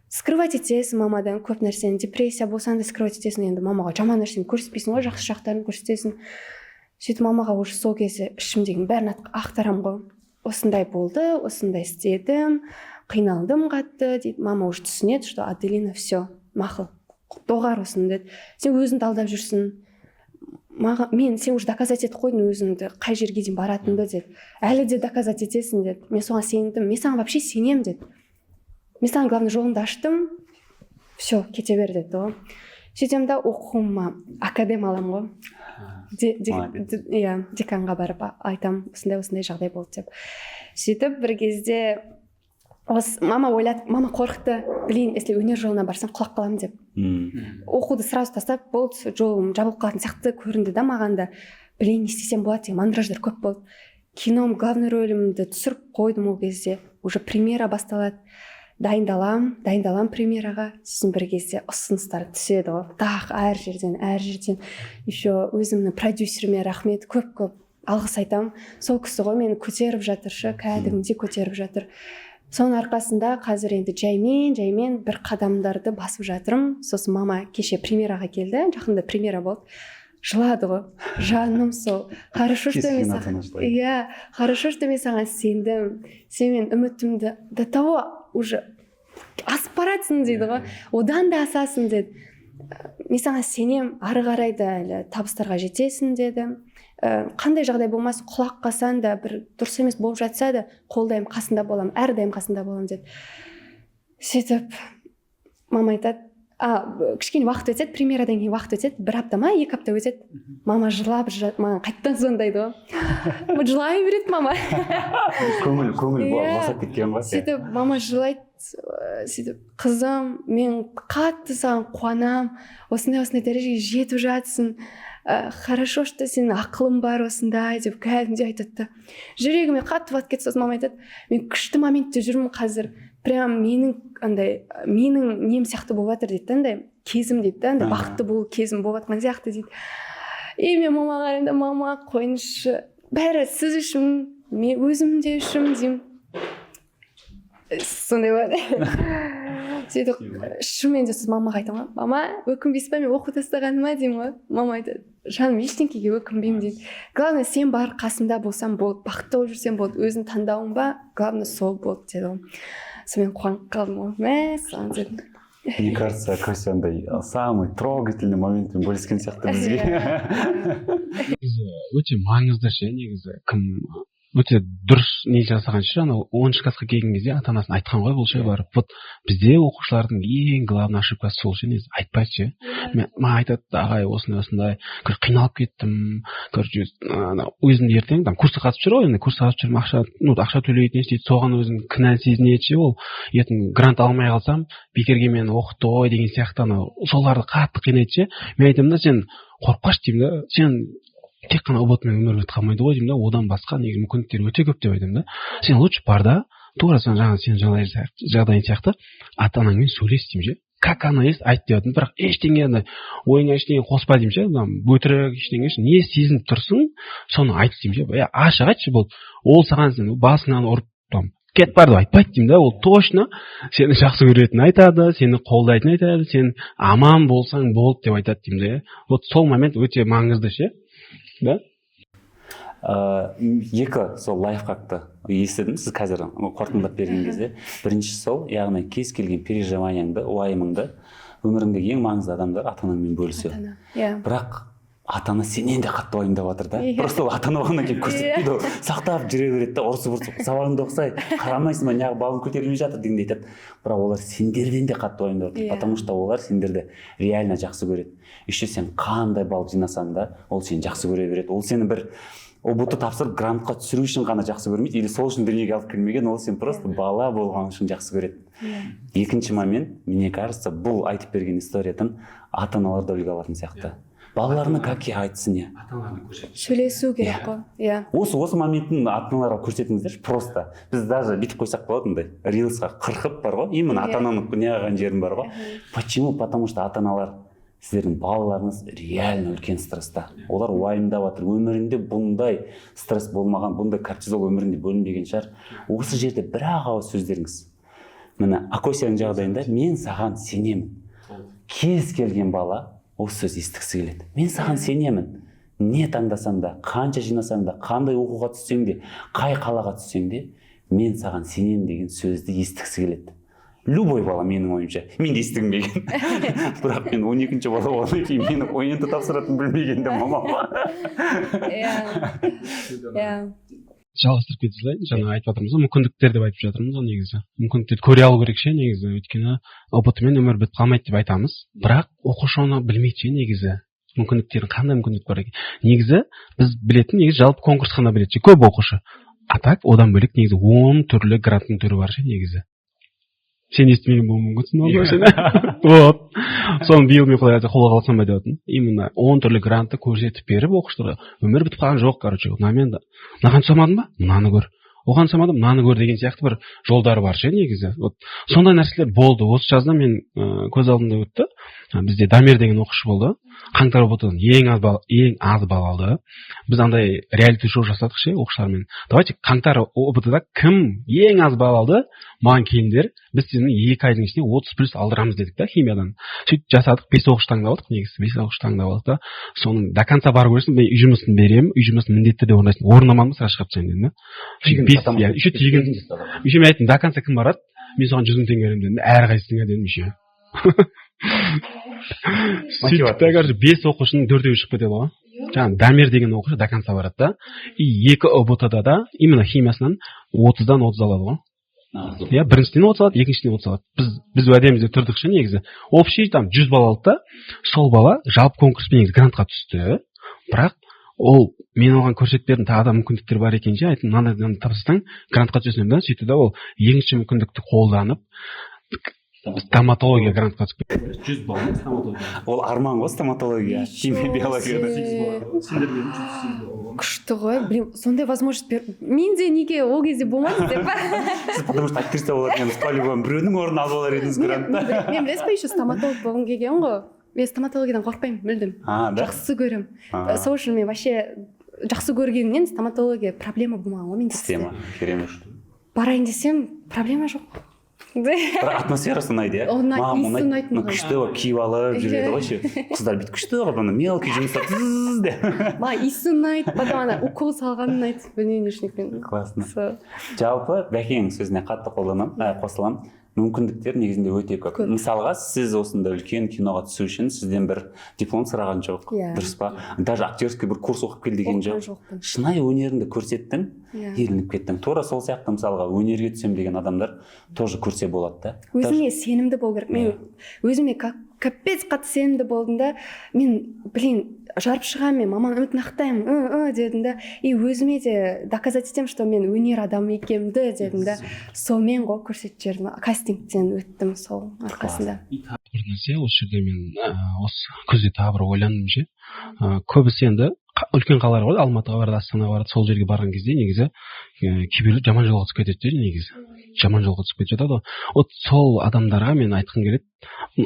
скрывать етесің мамадан көп нәрсені, депрессия болсаң да скрывать етесің. Енді мамаға жаман нәрсені көрсетпейсің ғой, жақсы жақтарын көрсетесің. Сөйтіп мамаға уже сол кезде ішімдегінің бәрін ақтарамын ғой. Осындай болды, осындай істедім, қиналдым қатты дейді. Мама уже түсінеді, что Аделина, все, мақұл, доғар осыны деді. Сен өзіңді алдап жүрсің маған, мен сен уже доказать етіп қойдың өзіңді, қай жерге дейін баратыныңды деді. Әлі де доказать етесің деді. Мен соған сендім, мен саған вообще сенемін деді. Мен саған, главное, жолыңды аштым, все, кете бер деді ғой. Сөйтемін да, оқуыма академ аламын ғой. Молодец. Иә, деканға барып айтамын, осындай осындай жағдай болды деп. Сөйтіп бір кезде осы мама ойлады, мама қорықты: блин, если өнер жолына барсам, құлап қаламын деп. Оқуды сразу тастап болды, жолым жабылып қалатын сияқты көрінді да маған да. Блин, не істесем болады деген мандраждар көп болды. Кином главный рөлімді түсіріп қойдым, ол кезде уже премьера басталады. Дайындаламын, дайындаламын премьераға. Сосын бір кезде ұсыныстар түседі ғой тақ, әр жерден, әр жерден. Еще өзімнің продюсеріме рахмет, көп көп алғыс айтамын. Сол кісі ғой мені көтеріп жатыр ше, кәдімгідей көтеріп жатыр. Соның арқасында қазір енді жаймен жаймен бір қадамдарды басып жатырмын. Сосын мама кеше премьераға келді, жақында премьера болды, жылады ғой. «Жаным сол, хорошо, что мен Кез келген саған ата-ана жылайды. Иә, хорошо, что мен саған сендім, сен менің үмітімді до того уже асып баратсың», – дейді ғой. «Одан да асасың», – деді. «Мен саған сенем, ары қарай да әлі табыстарға жетесің», – деді. Қандай жағдай болмасын, құлап қалсаң да, бір дұрыс емес болып жатса да, қолдаймын, қасында боламын, әрдайым қасында боламын», – деді. Сөйтіп мама айтады, кішкене уақыт өтеді, премьерадан кейін уақыт өтеді, бір апта ма, 2 апта өтеді. Мама жылап, маған қайтадан звондайды ғой, жылай береді мама. Көңіл Иә. босап кеткен ғой. Сөйтіп мама жылайды, сөйтіп: «Қызым, мен қатты саған қуанамын, осындай осындай дәрежеге жетіп жатсың, хорошо, что сенің ақылың бар осындай», – деп кәдімгідей айтады да, жүрегіме қатты батып кетті. Сосын мама айтады: «Мен күшті моментте жүрмін қазір, прям менің андай менің нем сияқты болып жатыр», – дейді да, андай кезім дейді да, андай бақытты болу кезім болып жатқан сияқты дейді. И мен мамаға қараймын да: «Мама, қойыңызшы, бәрі сіз үшін, мен өзім де үшін», – деймін. Сондай болады. Сөйтіп, шынымен де, сосын мамаға айтамын ғой: «Мама, өкінбейсіз ба мен оқу тастағаныма?» – деймін ғой. Мама айтады: «Жаным, ештеңкеге өкінбеймін», – дейді. «Главное, сен бар, қасымда болсаң болды, бақытты болып жүрсең болды, өзің таңдауың ба, главное, сол болды», – деді ғой. Сонымен қуанып қалдым ғой, мәссаған дедім. Мне кажется, Костя андай самый трогательный моментпен бөліскен сияқты бізге. Негізі өте маңызды ше. Негізі кім өте дұрыс не жасаған ше, анау 10-классқа келген кезде ата анасына айтқан ғой бұл ше барып. Вот бізде оқушылардың ең главный ошибкасы сол ше, негізі айтпайды ше. Маған айтады: «Ағай, осындай осындай, короче, қиналып кеттім, короче, ана өзім ертең там курсқа қатысып жүр ғой, енді курсқа қатысып жүрмін, ақша, ну, ақша төлейді, не істейді, соған өзін кінәлі сезінеді ше. Ол ертең грант алмай қалсам, бекерге мені оқытты ғой деген сияқты, анау соларды қатты қинайды ше. Мен айтамын да: «Сен қорықпашы, – деймін да, – сен тек қана ҰБТ мен өмір бітіп қалмайды ғой, – деймін да, – одан басқа негізі мүмкіндіктер өте көп, – деп айтамын да. – Сен лучше бар да, тура сен жаңа сенің жағдайың сияқты ата анаңмен сөйлес, – деймін ше. – Как она есть айт деп жатырмын, бірақ ештеңе андай ойыңа ештеңе қоспа, – деймін ше, – мына өтірік ештеңе ше, не сезініп тұрсың, соны айт, – деймін ше. Е, ашық айтшы, болды. Ол саған сен басыңнан ұрып, там, кетіп бар деп айтпайды, – деймін да. – Ол точно сені жақсы көретінін айтады, сені қолдайтынын айтады, сен аман болсаң болды деп айтады, – деймін да. Вот сол момент өте маңызды ше да. Екі сол лайфхакты естідім сіз қазір қорытындылап берген кезде. Бірінші сол, яғни кез келген переживанияңды, уайымыңды өміріңдегі ең маңызды адамдар, ата анаңмен бөлісу. Ата ана, иә. Бірақ ата ана сенен де қатты уайымдап жатыр да. Просто ол ата ана болғаннан кейін көрсетпейді, ол сақтап жүре береді да, ұрысып ұрысып «Сабағыңды оқысай, қарамайсың ба, неғып балың көтерілмей жатыр?» дегенде айтады. Бірақ олар сендерден де қатты уайымдап жатыр, потому что олар сендерді реально жақсы көреді. Еще сен қандай балл жинасаң да, ол сені жақсы көре береді. Ол сені бір ҰБТ тапсырып, грантқа түсіру үшін ғана жақсы көрмейді или сол үшін дүниеге алып келмеген, ол сен просто бала болған үшін жақсы көреді. Екінші момент, мне кажется, бұл айтып берген историядан ата аналар да үлгі алатын сияқты, балаларына как и айтсын, иә. Ата аналарына көрсет. Сөйлесу керек қой, иә. Осы моменттің ата аналарға көрсетіңіздерші. Просто біз даже бүйтіп қойсақ болады, мындай рилсқа қырқып бар ғой, именно ата ананың не қылған жерім бар ғой. Почему? Потому что ата аналар, сіздердің балаларыңыз реально үлкен стресста, олар уайымдап жатыр. Өмірінде бұндай стресс болмаған, бұндай кортизол өмірінде бөлінбеген шығар. Осы жерде бір ақ ауыз сөздеріңіз, міне, Акосияның жағдайында «Мен саған сенемін». Кез келген бала осы сөзді естігісі келеді: «Мен саған сенемін, не таңдасаң да, қанша жинасаң да, қандай оқуға түссең де, қай қалаға түссең де, мен саған сенемін» деген сөзді естігісі келеді любой бала, менің ойымша. Мен де естігім келген, бірақ мен 12-ші бала болғаннан кейін мені ҰБТ тапсыратынын білмеген де мамам. иә иә Жалғастырып кете салайын. Жаңа айтып жатырмыз ғой, мүмкіндіктер деп айтып жатырмыз ғой. Негізі мүмкіндіктерді көре алу керек ше негізі, өйткені ҰБТ мен өмір бітіп қалмайды деп айтамыз, бірақ оқушы оны білмейді ше негізі, мүмкіндіктерін, қандай мүмкіндік бар екен. Негізі біз білетін, негізі жалпы конкурс қана біледі ше көп оқушы. А так одан бөлек негізі 10 түрлі гранттың түрі бар ше негізі. Сен естімеген болуың мүмкінсің ол нәрсені. Вот соны биыл мен, құдай қаласа, қолға алсам ба деп жатырмын. Именно 10 түрлі грантты көрсетіп беріп оқушыларға, өмір бітіп қалған жоқ, короче, мынамен мынаған түсе алмадың ба, мынаны көр, оған түсе алмадың, мынаны көр деген сияқты бір жолдары бар ше негізі. Вот сондай нәрселер болды. Осы жазда мен көз алдымда өтті. Бізде Дамир деген оқушы болды, қаңтар ҰБТ ең аз балл, ең аз балл алды. Біз андай реалити шоу жасадық ше оқушылармен: «Давайте, қаңтар ҰБТ да кім ең аз балл алды, маған келіңдер, біз сені 2 айдың ішінде 30+ алдырамыз», – дедік та химиядан. Сөйтіп жасадық, бес оқушы таңдап алдық негізі. Бес оқушы таңдап алдық та, соның до конца бару керексің, мен үй жұмысын беремін, үй жұмысын міндетті түрде орындайсың, орындамадың ба, сразу шығарып тастаймын дедім да. Сөйтіп бес, иә, еще тегін. Еще мен айттым: «До конца кім барады, мен соған 100 000 теңге беремін», – дедім, «әрқайсысыңа», – дедім еще. Сөйттік та, короче, бес оқушының төртеуі шығып кетеді ғой. Жаңағы Дамир деген оқушы до конца барады да, и екі ҰБТ да да именно химиясынан 30-дан 30 алады ғой, иә. Біріншіден 30 алады, екіншіден 30 алады. Біз уәдемізде тұрдық ше негізі. Общий там 100 балл алды да, сол бала жалпы конкурспен негізі грантқа түсті. Бірақ ол, мен оған көрсетіп бердім, тағы да мүмкіндіктер бар екен ше. Айттым: «Мынандай, мынандай тапсырсаң, грантқа түсесің», – дедім да. Сөйтті да, ол екінші мүмкіндікті қолданып, стоматология грантқа түсіп кетті. 100 балл стоматология. Ол арман ғой, стоматология, химия, биологияда. Күшті ғой, блин, сондай возможность бер, менде неге ол кезде болмады деп па. Сіз потому что актриса болатын едіңіз, по любому біреудің орнын алып алар едіңіз грантта. Мен, білесіз ба, еще стоматолог болғым келген ғой. Мен стоматологиядан қорықпаймын мүлдем. А, да. Жақсы көремін. Сол үшін мен вообще жақсы көргенімнен стоматология проблема болмаған ғой менде. Система керемет. Барайын десем, проблема жоқ. Бірақ атмосферасы ұнайды, иә. Ұнайды, Маған иісі ұнайды. Ұнайды Мына маған. күшті болып киіп алып жүреді ғой ше. Қыздар бүйтіп күшті қылып, ана мелкий жұмыстар тыз деп. Маған иісі ұнайды, потом ана укол салған ұнайды, білмеймін не үшін екенін. Классно. Сол. Жалпы Бәкеңнің сөзіне қатты қолданамын, қосыламын. Мүмкіндіктер негізінде өте көп. Көп. Мысалға, сіз осындай үлкен киноға түсу үшін сізден бір диплом сұраған жоқ, дұрыс па? Даже актерский бір курс оқып кел деген Оқыған жоқ. жоқпын. Шынайы өнеріңді көрсеттің, елініп кеттің. Тура сол сияқты, мысалға, өнерге түсемін деген адамдар тоже көрсе болады да. Өзіңе сенімді болу керек. Мен өзіме как капец қатты сенімді болдым да. Мен, блин, жарып шығамын, мен маманың үмітін ақтаймын дедім да. И өзіме де доказать етемін, что мен өнер адамы екенімді дедім да. Сонымен ғой, көрсетіп жібердім, кастингтен өттім сол арқасында. Бір нәрсе осы жерде мен осы күзде тағы бір ойландым ше. Көбісі енді үлкен қалалар ғой, Алматыға барады, Астанаға барады. Сол жерге барған кезде негізі кейбіреулер жаман жолға түсіп кетеді де, негізі жаман жолға түсіп кетіп жатады ғой. Вот сол адамдарға мен айтқым келеді.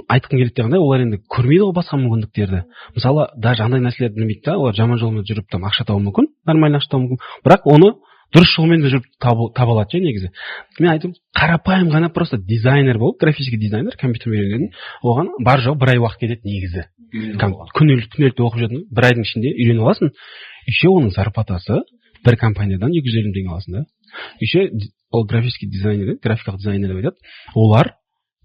Айтқым келеді дегенде, олар енді көрмейді ғой басқа мүмкіндіктерді. Мысалы, даже андай нәрселерді білмейді да. Олар жаман жолмен жүріп там ақша табуы мүмкін, нормально ақша табуы мүмкін, бірақ оны дұрыс жолмен де жүріп таба алады ше. Негізі мен айтамын, қарапайым ғана просто дизайнер болып, графический дизайнер, компьютермен үйренетін, оған бар жоғы бір ай уақыт кетеді негізі. Күнделікті оқып жүретін, бір айдың ішінде үйреніп аласың. Еще оның зарплатасы бір компаниядан 250 мың теңге аласың да. Еще ол графический дизайнер, графикалық дизайнер деп айтады, олар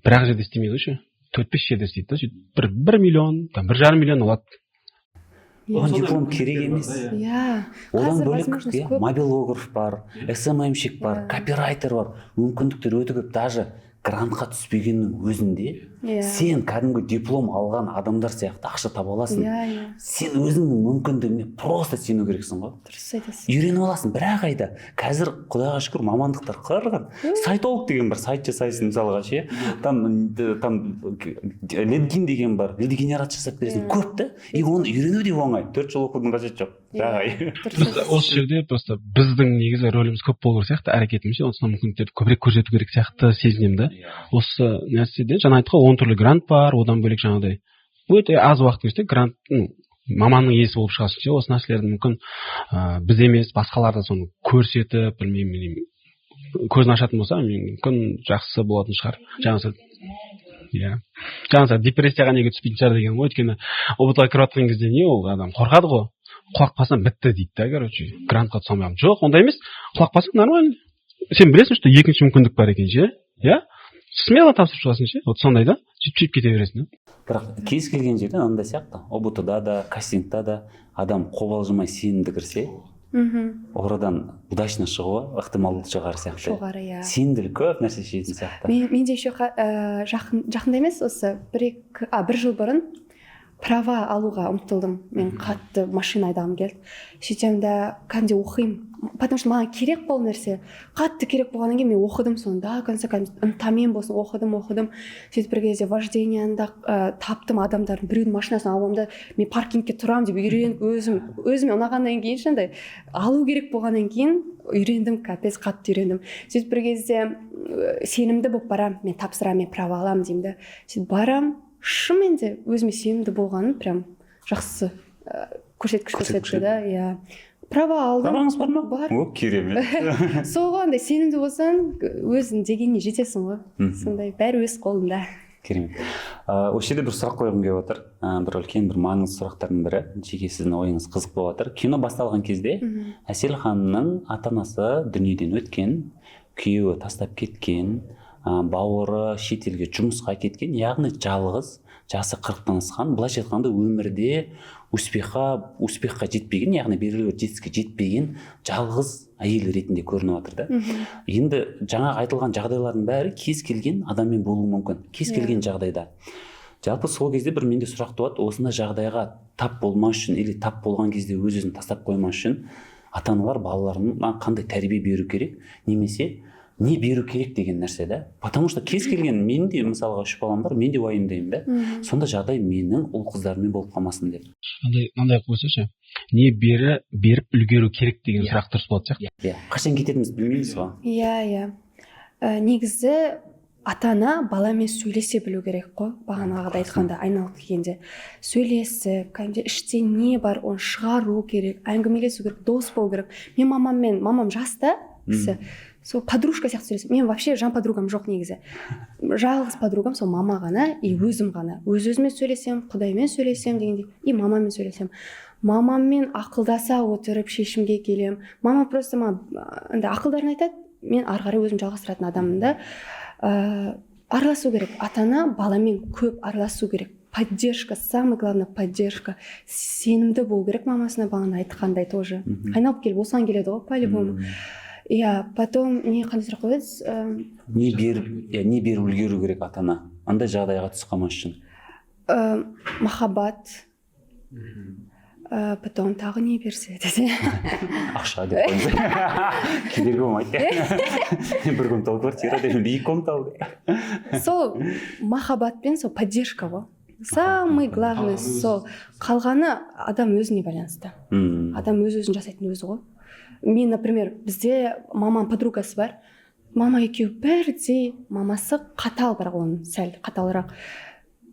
бір ақ жерде істемейді ғой ше, төрт бес жерде істейді да. Сөйтіп 1 миллион там, 1,5 миллион алады. Оған диплом керек емес. Одан Қазір бөлек, возможность иә, көп. мобилограф бар, СММщик бар, копирайтер бар, мүмкіндіктер өте көп. Даже грантқа түспегеннің өзінде сен кәдімгі диплом алған адамдар сияқты ақша таба аласың. иә иә Сен өзіңнің мүмкіндігіңе просто сену керексің ғой. Дұрыс айтасың. Үйреніп аласың бір ақ айда. Қазір, құдайға шүкір, мамандықтар қырған. Сайтолог деген бір сайт жасайсың мысалға ше, там лидген деген бар, лид генерация жасап бересің. Көп та, и оны үйрену де оңай, 4 жыл оқудың қажеті жоқ, бір ақ ай. Дұрыс Просто айтасың. осы жерде просто біздің негізі рөліміз көп болу керек сияқты, әрекетіміз ше. Осындай мүмкіндіктерді көбірек көрсету керек сияқты сезінемін да. Осы нәрседе жаңа айттық қой, 10 түрлі грант бар. Одан бөлек жаңағыдай өте аз уақыттың ішінде грант, ну, маманның иесі болып шығасың ше. Осы нәрселерді мүмкін біз емес, басқалар да соны көрсетіп, білмеймін, көзін ашатын болса, мүмкін, жақсы болатын шығар. Жаңағы, иә, жаңағы депрессияға неге түспейтін шығар деген ғой. Өйткені ҰБТ ға кіріп жатқан кезде не, ол адам қорқады ғой, құлап қалсам бітті дейді да. Короче, грантқа түсе алмай қалдым. Жоқ, ондай емес, құлап қалсаң нормально, сен білесің, что екінші мүмкіндік бар екен ше, иә, смело тапсырып шығасың ше. Вот сондай да, сөйтіп сөйтіп кете бересің да. Бірақ кез келген жерде андай сияқты, ҰБТ да да, кастингта да адам қобалжымай, сенімді кірсе, орадан удачно шығуы ықтималдығы жоғары сияқты. Жоғары, иә. Сенімділік көп нәрсе шешетін сияқты. Менде еще жақында емес, осы бір екі, бір жыл бұрын права алуға ұмтылдым. Мен қатты машина айдағым келді. Сөйтемін да, кәдімгідей оқимын, потому что маған керек бұл нәрсе, қатты керек болғаннан кейін мен оқыдым соны до конца, кәдімгі ынтамен болсын оқыдым, оқыдым. Сөйтіп бір кезде вождениені да таптым, адамдардың біреудің машинасын алып аламын да, мен паркингке тұрамын деп үйреніп, өзім өзіме ұнағаннан кейін ше, андай алу керек болғаннан кейін үйрендім, капец қатты үйрендім. Сөйтіп бір кезде сенімді болып барамын, мен тапсырамын, мен права аламын деймін да. Сөйтіп барамын, шынымен де өзіме сенімді болғаным прям жақсы көрсеткіш Көрсеткіш. көрсетті да, иә, права алдым. Праваңыз бар ма? Бар. О, керемет. Сол ғой, андай сенімді болсаң, өзің дегеніне жетесің ғой. Сондай, бәрі өз қолыңда. Керемет. Осы жерде бір сұрақ қойғым келіп отыр. Бір үлкен, бір маңызды сұрақтардың бірі, жеке сіздің ойыңыз қызық болып жатыр. Кино басталған кезде Әсел ханымның ата анасы дүниеден өткен, күйеуі тастап кеткен, бауыры шетелге жұмысқа кеткен, яғни жалғыз, жасы 40-тан асқан, былайша айтқанда, өмірде успехқа жетпеген, яғни белгілі бір жетістікке жетпеген жалғыз әйел ретінде көрініп жатыр да. Енді жаңағы айтылған жағдайлардың бәрі кез келген адаммен болуы мүмкін, кез келген жағдайда. Жалпы сол кезде бір менде сұрақ туады: осындай жағдайға тап болмас үшін или тап болған кезде өз өзін тастап қоймас үшін ата аналар балаларына қандай тәрбие беру керек немесе не беру керек деген нәрсе да. Потому что кез келген, менің де, мысалға, үш балам бар, мен де уайымдаймын да, сондай жағдай менің ұл қыздарыммен болып қалмасын деп. Андай мынандай қылып қойсайшы, не беріп үлгеру керек деген сұрақ дұрыс болатын сияқты. Иә, қашан кететінімізді білмейміз ғой. Иә, негізі ата ана баламен сөйлесе білу керек қой. Бағанағыдай айтқанда, айналып келгенде, сөйлесіп, кәдімгідей іште не бар, оны шығару керек, әңгімелесу керек, дос болу керек. Мен мамаммен, мамам жас та кісі. Сол подружка сияқты сөйлесемін. Мен вообще жан подругам жоқ негізі, жалғыз подругам сол мама ғана и өзім ғана. Өз өзіме сөйлесемін, құдаймен сөйлесемін дегендей, и мамамен сөйлесемін. Мамаммен ақылдаса отырып шешімге келемін. Мама просто маған андай ақылдарын айтады, мен ары қарай өзім жалғастыратын адаммын да. Араласу керек, ата ана баламен көп араласу керек. Поддержка, самое главное поддержка. Сенімді болу керек мамасына, баланы айтқандай тоже. Айналып келіп осыған келеді ғой по любому. Иә, потом не, қандай сұрақ қойып едіңіз? Не беріп, иә, не беріп үлгеру керек ата ана андай жағдайға түсіп қалмас үшін? Махаббат. Потом тағы не берсе десе? Ақша деп қойыңыз, кедергі болмайды. Бір комнаталы квартира деп, екі комнаталы. Сол махаббат пен сол поддержка ғой самый главный. Сол, қалғаны адам өзіне байланысты. Адам өз өзін жасайтын өзі ғой. Мен, например, бізде мамам подругасы бар, мама екеуі бірдей. Мамасы қатал, бірақ оның сәл қаталырақ: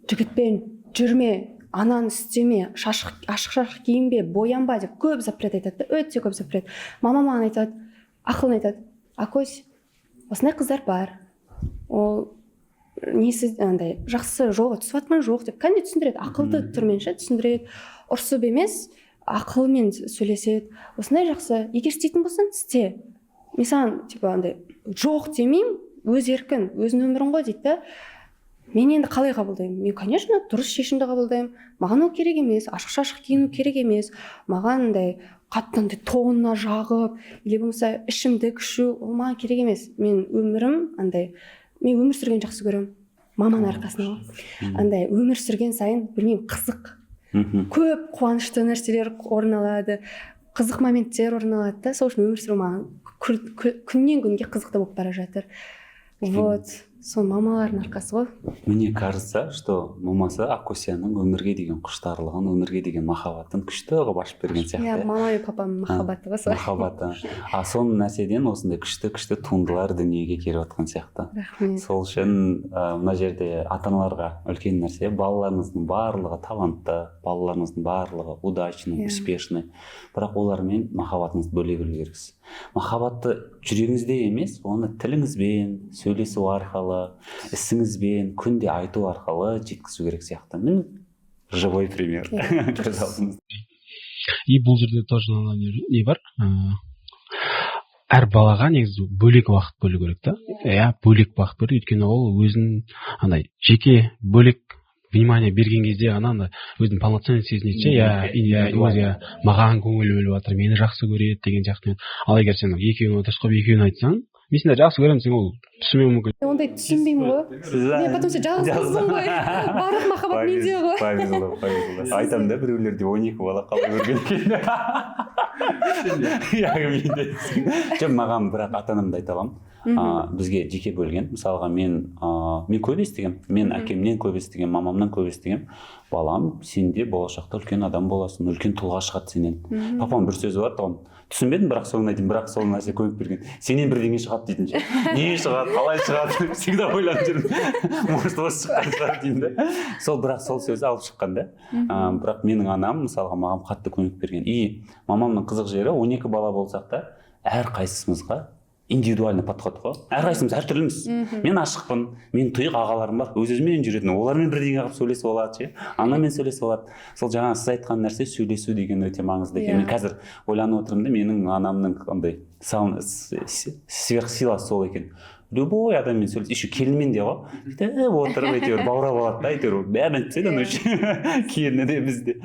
жігітпен жүрме, ананы істеме, шашық, ашық шашық киінбе, боянба деп көп запрет айтады да, өте көп запрет. Мама маған айтады, ақылын айтады: «Акось, осындай қыздар бар, ол несі, андай жақсы жолға түсіп жатқан жоқ», — деп кәдімгідей түсіндіреді, ақылды түрмен ше түсіндіреді, ұрсып емес, ақылмен сөйлеседі. «Осындай жақсы, егер істейтін болсаң, істе, мен саған типа андай жоқ демеймін, өз еркін, өзіңнің өмірің ғой», — дейді да. Мен енді қалай қабылдаймын? Мен, конечно, дұрыс шешімді қабылдаймын. Маған ол керек емес, ашық шашық киіну керек емес, маған андай қатты андай тонна жағып или болмаса ішімдік ішу, ол маған керек емес. Мен өмірім андай, мен өмір сүргенді жақсы көремін, маманың арқасында ғой. Андай өмір сүрген сайын, білмеймін, қызық, көп қуанышты нәрселер орын алады, қызық моменттер орын алады да. Сол үшін өмір сүру маған күннен күнге қызықты болып бара жатыр. Вот сол мамалардың арқасы ғой. Мне кажется, что мамасы Акосияның өмірге деген құштарлығын, өмірге деген махаббатын күшті қылып ашып берген сияқты. Иә, мама мен папамның махаббаты ғой сол. Махаббаты. А сол нәрседен осындай күшті күшті туындылар дүниеге келіп жатқан сияқты. Рахмет. Сол үшін мына жерде ата аналарға үлкен нәрсе: балаларыңыздың барлығы талантты, балаларыңыздың барлығы удачный, успешный, бірақ олармен махаббатыңызды бөле білу керексіз. Махаббатты жүрегіңізде емес, оны тіліңізбен сөйлесу арқылы, ісіңізбен күнде айту арқылы жеткізу керек сияқты. Міне, живой пример. Иә, Көз дұрыс. алдымызда. И бұл жерде тоже мынандай не бар, әр балаға негізі бөлек уақыт бөлу керек та, иә, бөлек уақыт бөлу. Өйткені ол өзін андай жеке бөлек внимание берген кезде ғана андай өзін полноценный сезінеді ше. Иә, өзі, иә, маған көңіл бөліп жатыр, мені жақсы көреді деген сияқты. Ал егер сен екеуін отырғызып қойып, екеуін айтсаң, «мен сені жақсы көремін» десең, ол түсінбеуі мүмкін. Мен ондай түсінбеймін ғой. Мен потом сен жалғыз қызбын ғой, барлық махаббат менде ғой. Повезло, повезло. Айтамын да, біреулерде 12 бала, қалай көрген екен? Иә, менде жоқ. Маған бірақ ата анамды айта аламын, бізге жеке бөлген. Мысалға, мен көп естігемін, мен әкемнен көп естігемін, мамамнан көп естігемін: «Балам, сен де болашақта үлкен адам боласың, үлкен тұлға шығады сенен». Папам бір сөзі бар тұғын, түсінбедім, бірақ соңына дейін, бірақ сол нәрсе көмек берген: «Сенен бірдеңе шығады», — дейтін ше. Не шығады, қалай шығады, всегда ойланып жүрмін, может, осы шыққан шығар деймін да. Сол, бірақ сол сөзі алып шыққан да. Бірақ менің анам, мысалға, маған қатты көмек берген. И мамамның қызық жері, 12 бала болсақ та, әрқайсымызға индивидуальный подход қой. Әрқайсымыз әртүрліміз. Мен ашықпын, мен тұйық, ағаларым бар, өз өзімен жүретін, олармен бірдеңе қылып сөйлесіп алады ше, анамен сөйлесіп алады. Сол жаңағы сіз айтқан нәрсе, сөйлесу деген өте маңызды екен. Мен қазір ойланып отырмын да, менің анамның андай сверхсиласы сол екен: любой адаммен сөйлес, еще келінімен де ғой, бүйтіп отырып әйтеуір баурап алады да, әйтеуір бәрін айтып тастайды анау ше, келіні де, бізде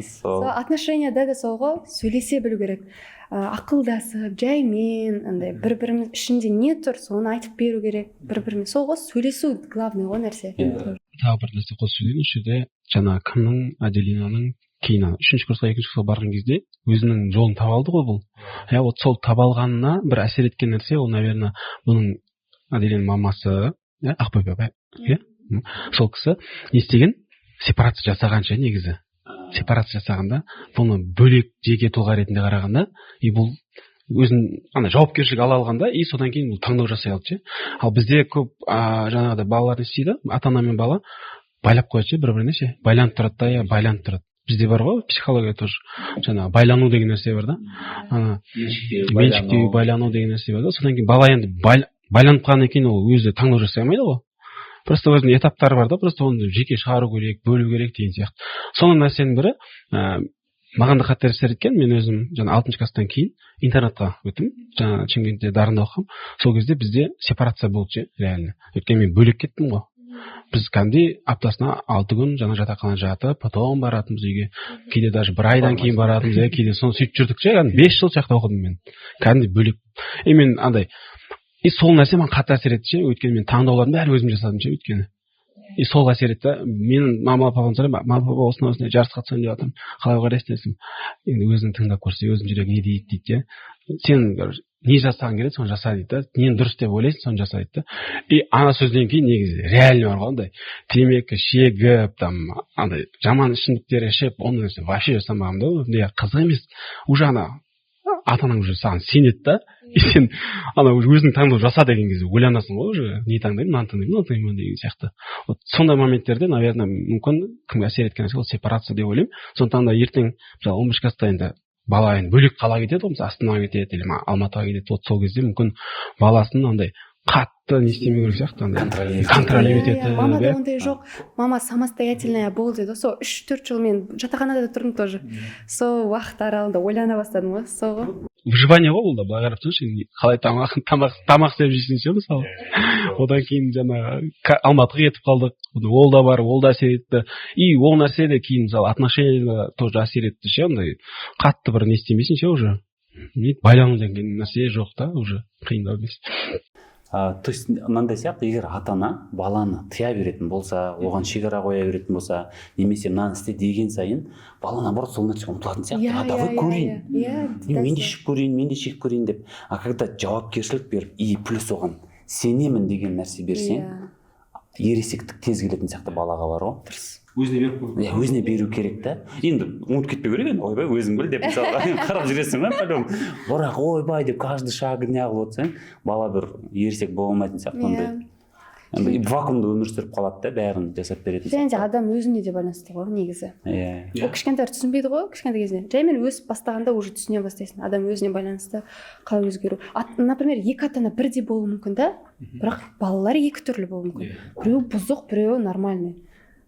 сол. Сол отношенияда да сол ғой, сөйлесе білу керек. Ақылдасып, жаймен андай бір біріміз ішінде не тұр, соны айтып беру керек бір біріме. Сол ғой, сөйлесу главный ғой нәрсе. Иә. Тағы бір нәрсе қосып жіберейін осы жерде. Жаңа кімнің, Аделинаның кейін ана үшінші курсқа, екінші курсқа барған кезде өзінің жолын таба алды ғой бұл, иә. Вот сол таба алғанына бір әсер еткен нәрсе ол, наверное, бұның, Аделинаның мамасы, иә, Ақбөпе апай, иә. Сол кісі не істеген, сепарация жасаған ше. Негізі сепарация жасағанда, бұны бөлек жеке тұлға ретінде қарағанда, и бұл өзін ана жауапкершілік ала алғанда, и содан кейін бұл таңдау жасай алды ше. Ал бізде көп жаңағыдай балалар не істейді, ата ана мен бала байлап қояды ше бір біріне ше, байланып тұрады да, иә, байланып тұрады. Бізде бар ғой психология тоже, жаңағы байлану деген нәрсе бар да, ана меншіктеу, байлану деген нәрсе бар да. Содан кейін бала енді байланып қалғаннан кейін ол өзі таңдау жасай алмайды ғой. Просто өзінің этаптары бар да, просто оны жеке шығару керек, бөлу керек деген сияқты. Сондай нәрсенің бірі маған да қатты әсер еткен. Мен өзім жаңа алтыншы класстан кейін интернатқа өттім, жаңа Шымкентте, Дарында оқығанмын. Сол кезде бізде сепарация болды ше, реально, өйткені мен бөлек кеттім ғой. Біз кәдімгідей аптасына 6 күн жаңа жатақханада жатып, потом баратынбыз үйге, кейде даже бір айдан кейін баратынбыз, иә, кейде. Соны сөйтіп жүрдік ше, кәдімгі 5 жыл сол жақта оқыдым мен, кәдімгідей бөлек. И мен андай, и сол нәрсе маған қатты әсер етті ше, өйткені мен таңдаулардың бәрін өзім жасадым ше, өйткені. И сол әсер етті. Менің мама, папам сұраймын: «Мама, папа, осындай осындай жарысқа қатысамын деп жатырмын, қалай қарайсың?» – десем, «Енді өзің тыңдап көрсе, өзің жүрегің не дейді», – дейді. Иә, «Сен не жасағың келеді, соны жаса», – дейді да, «Нені дұрыс деп ойлайсың, соны жаса», – дейді да. И ана сөзден кейін негізі реально бар ғой, андай темекі шегіп, там андай жаман ішімдіктер ішіп, ондай нәрсе вообще жасамағанмын да. Иә, қызық емес уже, ана ата анаң уже саған сенеді да. И сен ана уже өзің таңдау жаса деген кезде ойланасың ғой уже: не таңдаймын, мынаны таңдаймын, мынаны таңдаймын деген сияқты. Вот сондай моменттерде, наверное, мүмкін кімге әсер еткен нәрсе ол сепарация деп ойлаймын. Сондықтан да ертең, мысалы, 11 класста енді бала енді бөлек қалаға кетеді ғой, мысалы, Астанаға кетеді или Алматыға кетеді. Вот сол кезде мүмкін баласын андай қатты не істемеу керек сияқты, андай контролировать етіп. Мамада ондай жоқ, мама «самостоятельная бол» деді. Сол 3-4 жыл мен жатақханада тұрдым тоже, сол уақыт аралығында ойлана бастадым ғой, сол ғой. Выживание ғой бұл да, былай қарап тұрсаңшы, қалай тамақ істеп жейсің ше, мысалы. Одан кейін жаңағы Алматыға кетіп қалдық, ол да бар, ол да әсер етті. И ол нәрсе де кейін, мысалы, отношенияда тоже әсер етті ше, андай қатты бір не істемейсің ше, уже байлану деген нәрсе жоқ та, уже қиындау емес. То есть мынандай сияқты: егер ата ана баланы тыя беретін болса, оған шекара қоя беретін болса немесе мынаны істе деген сайын, бала наоборот сол нәрсеге ұмтылатын сияқты. А давай көрейін, мен де ішіп көрейін, мен де шегіп көрейін деп. А когда жауапкершілік беріп и плюс оған сенемін деген нәрсе берсең, ересектік тез келетін сияқты балаға бар ғой. Дұрыс. Өзіне беріп қою. Иә, өзіне беру керек та. Енді ұмытып кетпеу керек енді, ойбай, өзің біл деп, мысалға, қарап жүресің ғой по-любому. Бірақ ойбай деп каждый шагы неғылып отырсаң, бала бір ересек бола алмайтын сияқты, андай вакуумда өмір сүріп қалады да, бәрін жасап беретін Және де сияқты. адам өзіне де байланысты ғой негізі. Ол кішкентайлар түсінбейді ғой кішкентай кезінде, жаймен өсіп бастағанда уже түсіне бастайсың. Адам өзіне байланысты қалай өзгеру. Например, екі ата ана бірдей болуы мүмкін да, бірақ балалар екі түрлі болуы мүмкін: біреуі бұзық, біреуі нормальный.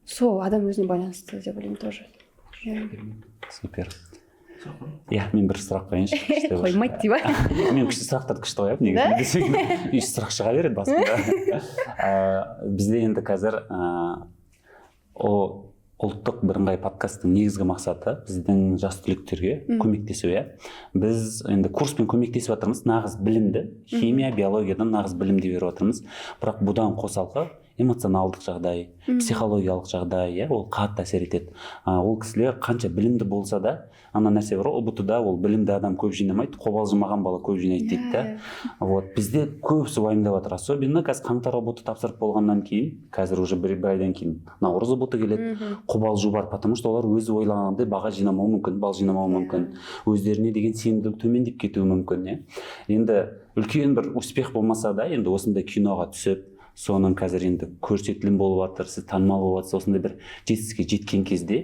Сол адам өзіне байланысты деп ойлаймын тоже, иә. Супер. Иә, мен бір сұрақ қояйыншы күшті бір. Қоймайды дей ма? Мен күшті сұрақтарды күшті қоямын негізі, үш сұрақ шыға береді басында. Бізде енді қазір о ұлттық бірыңғай подкасттың негізгі мақсаты біздің жас түлектерге көмектесу, иә. Біз енді курспен көмектесіп жатырмыз, нағыз білімді, химия, биологиядан нағыз білімді беріп жатырмыз. Бірақ бұдан қосалқы эмоционалдық жағдай, психологиялық жағдай, иә, ол қатты әсер етеді. Ол кісілер қанша білімді болса да, ана нәрсе бар ғой, ҰБТ да ол білімді адам көп жинамайды, қобалжымаған бала көп жинайды дейді да. Вот бізде көбісі уайымдап жатыр, особенно қазір қаңтар ҰБТ тапсырып болғаннан кейін, қазір уже бір айдан кейін наурыз ҰБТ келеді. Қобалжу бар, потому что олар өзі ойлағандай баға жинамауы мүмкін, балл жинамауы мүмкін, өздеріне деген сенімділік төмендеп кетуі мүмкін, иә. Енді үлкен бір успех болмаса да, енді осындай киноға түсіп, соның қазір енді көрсетілім болып жатыр, сіз танымал болып жатсыз, осындай бір жетістікке жеткен кезде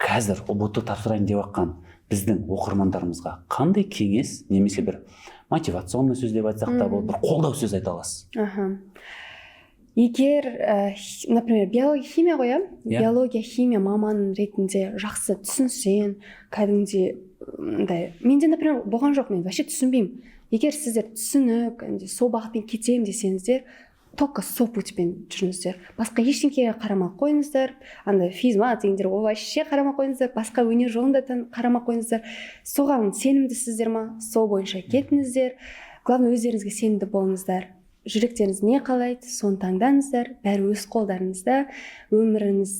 қазір ҰБТ тапсырайын деп жатқан біздің оқырмандарымызға қандай кеңес немесе бір мотивационный сөз деп айтсақ та болады, бір қолдау сөз айта аласыз? Аха, егер например, биология, химия ғой, иә? Иә. Биология, химия маман ретінде жақсы түсінсең, кәдімгідей мындай менде, например, болған жоқ, мен вообще түсінбеймін. Егер сіздер түсініп, кәдімгідей сол бағытпен кетемін десеңіздер, только сол путьпен жүріңіздер, басқа ештеңкеге қарамай ақ қойыңыздар. Андай физмат дегендер, ол вообще қарамай қойыңыздар, басқа өнер жолын да қарамай қойыңыздар. Соған сенімдісіздер ма, сол бойынша кетіңіздер. Главное, өздеріңізге сенімді болыңыздар, жүректеріңіз не қалайды, соны таңдаңыздар. Бәрі өз қолдарыңызда. Өміріңіз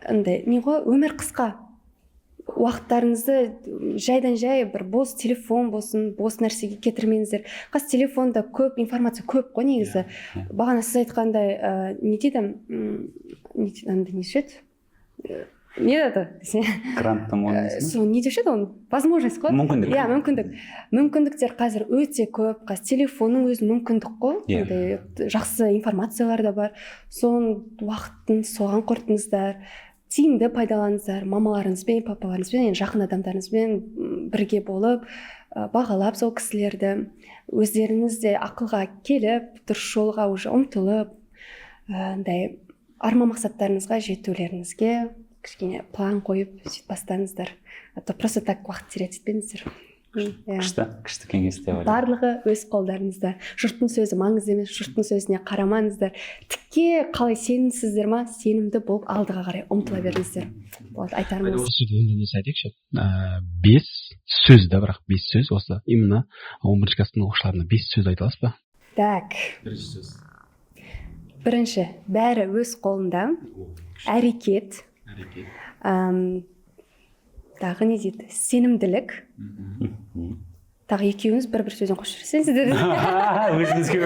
андай не ғой, өмір қысқа. Уақыттарыңызды жайдан жай бір бос телефон болсын, бос нәрсеге кетірмеңіздер. Қазір телефонда көп информация көп қой негізі. Иә. Бағана сіз айтқандай, не дейді, не дейді, андай несі еді, не еді десе, Гранттың оның несі ме? Сол не деуші еді оны, возможность қой. Мүмкіндік. Иә, мүмкіндік. Мүмкіндіктер қазір өте көп. Қазір телефонның өзі мүмкіндік қой. Андай жақсы информациялар да бар, соның уақытын соған құртыңыздар. Тиімді пайдаланыңыздар, мамаларыңызбен, папаларыңызбен, енді жақын адамдарыңызбен бірге болып, бағалап сол кісілерді, өздеріңіз де ақылға келіп, дұрыс жолға уже ұмтылып, андай арман мақсаттарыңызға жетулеріңізге кішкене план қойып, сөйтіп бастаңыздар, а то просто так уақыт терять етпеңіздер. Иә. Күшті, күшті кеңес деп ойлаймын. Барлығы өз қолдарыңызда. Жұрттың сөзі маңызды емес, жұрттың сөзіне қарамаңыздар. Тіке қалай сенімсіздер ма, сенімді болып, алдыға қарай ұмтыла беріңіздер. Болады, айтарым осы. Осы жерде ондай нәрсе айтайықшы, бес сөз да, бірақ бес сөз осы именно 11-ші класстың оқушыларына бес сөз айта аласыз ба? Так. Бірінші сөз. Бірінші: бәрі өз қолында, әрекет. Әрекет. Тағы не дейді, сенімділік. Тағы екеуіңіз бір бір сөзден қосып жіберсеңіздер. Өзіңізге.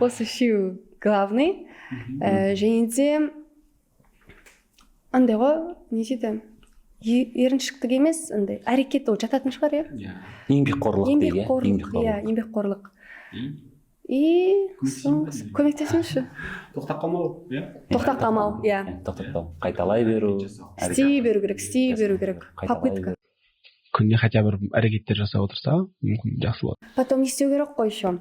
Осы үшеуі главный. Және де андай ғой, не дейді, еріншектік емес, андай әрекет, ол жататын шығар, иә. Еңбекқорлық дейік, иә. Еңбекқорлық, иә, еңбекқорлық. И соңғысы, көмектесіңізші. Тоқтап қалмау, иә. Тоқтап қалмау, иә. Тоқтатпау, қайталай беру. Істей беру керек, істей беру керек. Қайталай Попытка. беру. Күнде хотя бы бір әрекеттер жасап отырса, мүмкін, жақсы болады. Потом не істеу керек қой еще?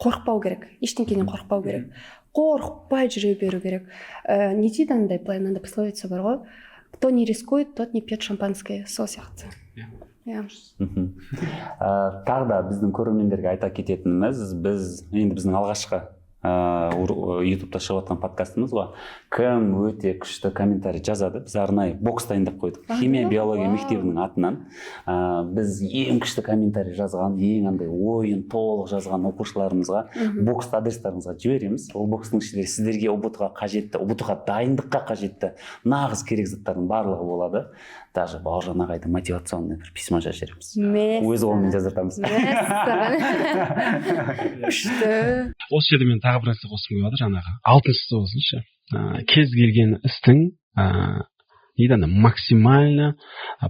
Қорықпау керек, ештеңкеден қорықпау керек, қорықпай жүре беру керек. Не дейді, андай былай, мынандай пословица бар ғой: «Кто не рискует, тот не пьет шампанское». Сол сияқты, иә. Тағы да біздің көрермендерге айта кететініміз, біз енді біздің алғашқы ютубта шығып жатқан подкастымыз ғой. Кім өте күшті комментарий жазады, біз арнайы бокс дайындап қойдық химия биология мектебінің атынан. Біз ең күшті комментарий жазған, ең андай ойын толық жазған оқушыларымызға боксты адрестарыңызға жібереміз. Ол бокстың ішінде сіздерге ҰБТ ға қажетті, ҰБТ ға дайындыққа қажетті нағыз керек заттардың барлығы болады. Даже Бауыржан ағайды мотивационный бір письмо жазып жібереміз, өз қолымен жаздыртамыз. Мәссаған, күшті. Осы жерде мен тағы бір нәрсе қосқым келіп жатыр, жаңағы алтыншысы болсыншы. Кез келген істің не дейді, ана максимально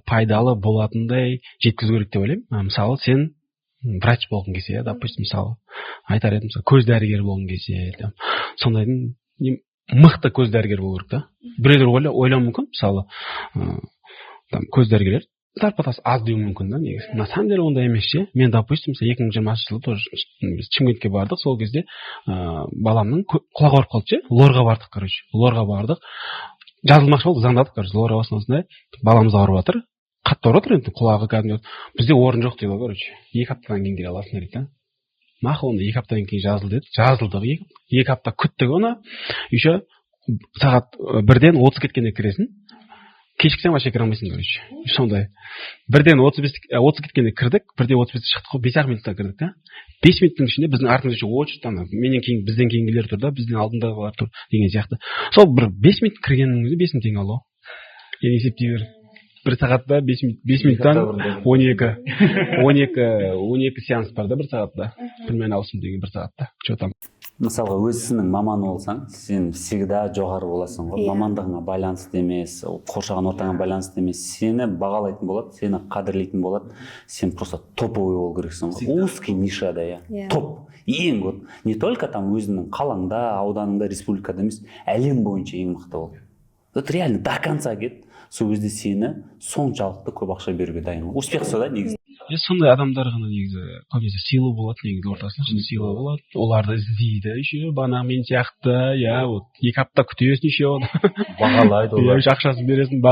пайдалы болатындай жеткізу керек деп ойлаймын. Мысалы, сен врач болғың келсе, иә, допустим, мысалы, айтар едім, мысалы, көз дәрігері болғың келсе, там, сондайдың мықты көз дәрігері болу керек та. Біреулер ойлауы мүмкін, мысалы, там көз дәрігерлер зарплатасы аз деуі мүмкін да. Негізі, на самом деле ондай емес ше. Мен, допустим, мысалы, 2020-жылы тоже біз Шымкентке бардық. Сол кезде баламның құлағы ауырып қалды ше. ЛОРға бардық, короче, ЛОРға бардық, жазылмақшы болдық, звондадық, короче, ЛОРға. Осындай, баламыз ауырып жатыр, қатты ауырып жатыр енді құлағы кәдімгі. Бізде орын жоқ дейді ғой, короче, 2 аптадан кейін келе аласыңдар дейді да. Мақұл, онда 2 аптадан кейін жазыл деді. Жазылдық, 2 апта күттік оны. Еще сағат 1-ден 30 кеткенде кіресің, кешіксең, вообще кіре алмайсың, короче. Сондай 1-ден 35, 30 кеткенде кірдік, 1-де 35-те шықтық қой, 5-ақ минутта кірдік та. 5 минуттың ішінде біздің артымызда еще очередь, ана менен кейін, бізден кейінгілер тұр да, бізден алдындағылар тұр деген сияқты. Сол бір 5 минут кіргеннің өзі 5000 теңге алды ғой. Енді есептей бер, бір сағатта 5 минут, 5 минуттан 12 сеанс бар да бір сағатта, примерно 6000 теңге бір сағатта, че там. Мысалға, өз ісінің маманы болсаң, сен всегда жоғары боласың ғой. Иә. Мамандығыңа байланысты емес, қоршаған ортаңа байланысты емес, сені бағалайтын болады, сені қадірлейтін болады. Сен просто топовый болу керексің ғой узкий нишада, иә. Иә. Топ ең вот не только там өзіңнің қалаңда, ауданыңда, республикада емес, әлем бойынша ең мықты бол. Вот реально до конца кет, сол кезде сені соншалықты көп ақша беруге дайын. Успех сонда негізі. Е, сондай адамдар ғана негізі көбінесе сыйлы болады, негізі ортасында сыйлы болады, оларды іздейді еще бағанағы мен сияқты, иә. Вот 2 апта күтесің еще. Бағалайды Иә, олар. Еще ақшасын бересің.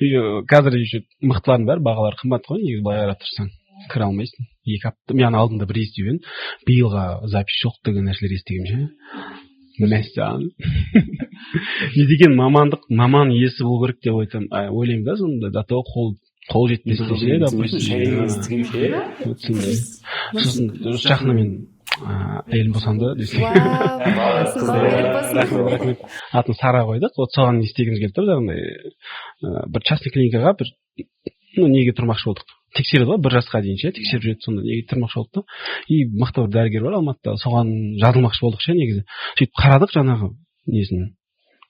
Еще қазір еще мықтылардың бәрі бағалары қымбат қой негізі. Былай қарап тұрсаң, кіре алмайсың 2 апта. Мен алдында бір естіп едім, биылға запись жоқ деген нәрселер естігемін ше. Мәссаған, не деген мамандық, маман иесі болу керек деп айтамын, ойлаймын да. Сонда до того қол жетпес ше, допустим. Естігемін ше. Вот сондай. Сосын жақында мен әйелім босанды десең. Вау, болсын, бауы берік болсын. Рахмет, рахмет. Атын Сара қойдық. Вот соған не істегіміз келіп тұр, жаңағыдай бір частный клиникаға бір, ну, неге тұрмақшы болдық. Тексереді ғой 1 жасқа дейін ше, тексеріп жүреді. Сонда неге тұрмақшы болдық та, и мықты бір дәрігер бар Алматыда, соған жазылмақшы болдық ше негізі. Сөйтіп қарадық, жаңағы несін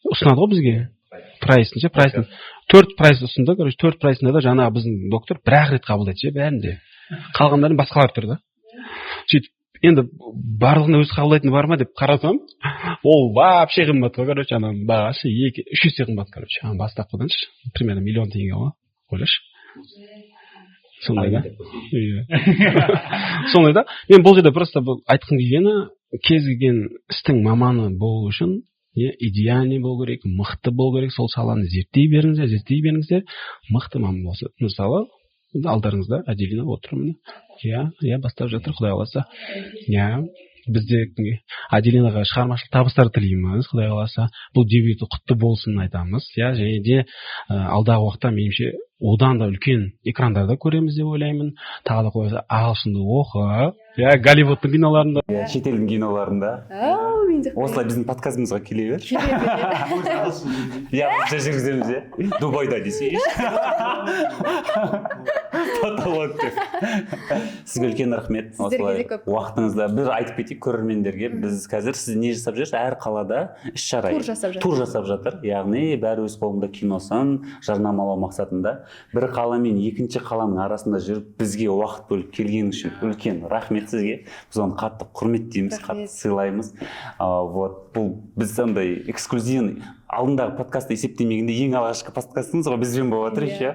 ұсынады ғой бізге, прайсын ше, прайсын, төрт прайс ұсынды, короче. Төрт прайсында да жаңағы біздің доктор бір ақ рет қабылдайды ше бәрінде, қалғандарын басқалар тұр да. Сөйтіп енді барлығына өзі қабылдайтыны бар ма деп қарасам, Ол вообще қымбат қой, короче, ананың бағасы 2-3 есе қымбат, короче. Ана бастапқыдан ше, примерно миллион теңге ғой, ойлашы. Сондай да, иә, сондай да. Мен бұл жерде просто бұл айтқым келгені: кез келген істің маманы болу үшін не идеальный болу керек, мықты болу керек. Сол саланы зерттей беріңіздер, зерттей беріңіздер, мықты маман болса. Мысалы, енді алдарыңызда Аделина отыр, міне, иә, бастап жатыр, құдай қаласа. Иә, бізде Аделинаға шығармашылық табыстар тілейміз. Құдай қаласа, бұл дебюті құтты болсын айтамыз, иә. Және де алдағы уақытта, меніңше, одан да үлкен экрандарда көреміз деп ойлаймын. Тағы да, құдай қаласа, ағылшынды оқы, иә, Голливудтың киноларында. Иә, шетелдің киноларында. Әумин деп. Осылай біздің подкастымызға келе бер. Келе береді. Иә, ағылшынша жүргіземіз, иә. Дубайда десейші, потолок деп. Сізге үлкен рахмет. Сіздерге Осылай де көп. уақытыңызды. Бір айтып кетейік көрермендерге: біз қазір, сіз не жасап жүрсіз? Әр қалада іс шара, Тур жасап жатыр. Тур жасап жатыр, яғни «Бәрі өз қолында» киносын жарнамалау мақсатында бір қала мен екінші қаланың арасында жүріп, бізге уақыт бөліп келген үшін үлкен рахмет сізге. Біз оны қатты құрметтейміз, қатты Рахмет. сыйлаймыз. Вот бұл біз андай эксклюзивный, алдындағы подкастты есептемегенде, ең алғашқы подкастымыз ғой бізбен болып жатыр Иә. еще.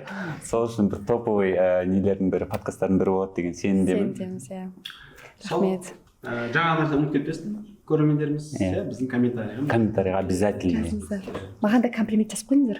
Сол үшін бір топовый нелердің бірі, подкасттардың бірі болады деген сенімдемін. Сенімдеміз, иә. Сол. Рахмет. Жаңа нәрсе ұмытып кетпесін көрермендеріміз. Иә. Иә, біздің комментарийға. Комментарийға обязательно. Жазыңыздар, маған да комплимент жазып қойыңыздар.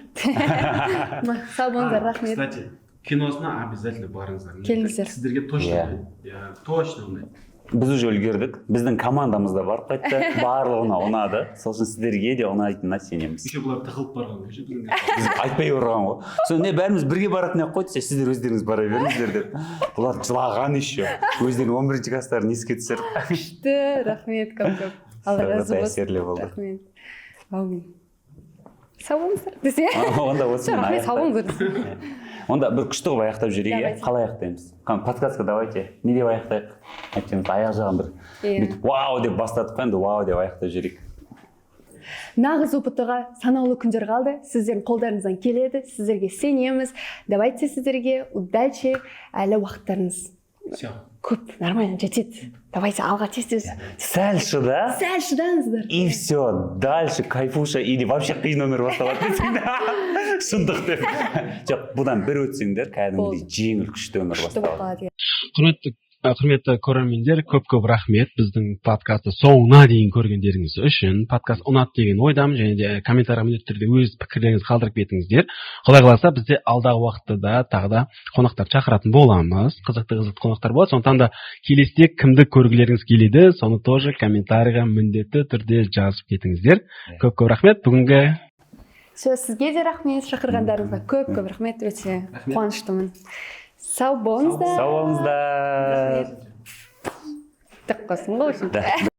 Сау болыңыздар, рахмет. Кстати, киносына обязательно барыңыздар. Келіңіздер. Сіздерге точно Иә. ұнайды, иә, точно ұнайды. Біз уже үлгердік, біздің командамыз да барып қайтты, барлығына ұнады. Сол үшін сіздерге де ұнайтынына сенеміз. Еще бұлар тығылып барған ғой ше біздің. Біз айтпай барған ғой. Сол не, бәріміз бірге баратын едік қой десе, сіздер өздеріңіз бара беріңіздер деп. Бұлар жылаған еще, өздерінің 11-ші класстарын еске түсіріп. Күшті, рахмет көп көп, Алла разы Өте болсын. әсерлі болды. Рахмет, әумин. Сау болыңыздар десе. Онда осымен Рахмет, сау аяқтайық. болыңыздар. Онда бір күшті қылып аяқтап жіберейік, иә. Давайте. Қалай аяқтаймыз? Подкастқа давайте не деп аяқтайық? Әйтпесе аяқ жағын бір бүйтіп «вау» деп бастадық қой, енді «вау» деп аяқтап жіберейік. Нағыз ҰБТ ға санаулы күндер қалды. Сіздердің қолдарыңыздан келеді, сіздерге сенеміз. Давайте, сіздерге удачи. Әлі уақыттарыңыз Все. көп, нормально жетеді. Давайте, алға, тез тез. Сәл шыда. Сәл шыдаңыздар. И все, дальше кайфуша или вообще қиын өмір басталады десең, шындық деп. Жоқ, бұдан бір өтсеңдер, кәдімгідей Болды. жеңіл, күшті өмір Күшті болып басталады. қалады, иә. Құрметті көрермендер, көп көп рахмет біздің подкастты соңына дейін көргендеріңіз үшін. Подкаст ұнады деген ойдамын және де комментарийға міндетті түрде өз пікірлеріңізді қалдырып кетіңіздер. Құдай қаласа, бізде алдағы уақытта да тағы да қонақтар шақыратын боламыз, қызықты қызықты қонақтар болады. Сондықтан да келесіде кімді көргілеріңіз келеді, соны тоже комментарийға міндетті түрде жазып кетіңіздер. Көп көп рахмет бүгінгі. Все, сізге де рахмет шақырғандарыңызға, көп көп рахмет, өте Рахмет. қуаныштымын. Сау болыңыздар. Сау болыңыздар. Рахмет. Деп қойсын ғой. Да.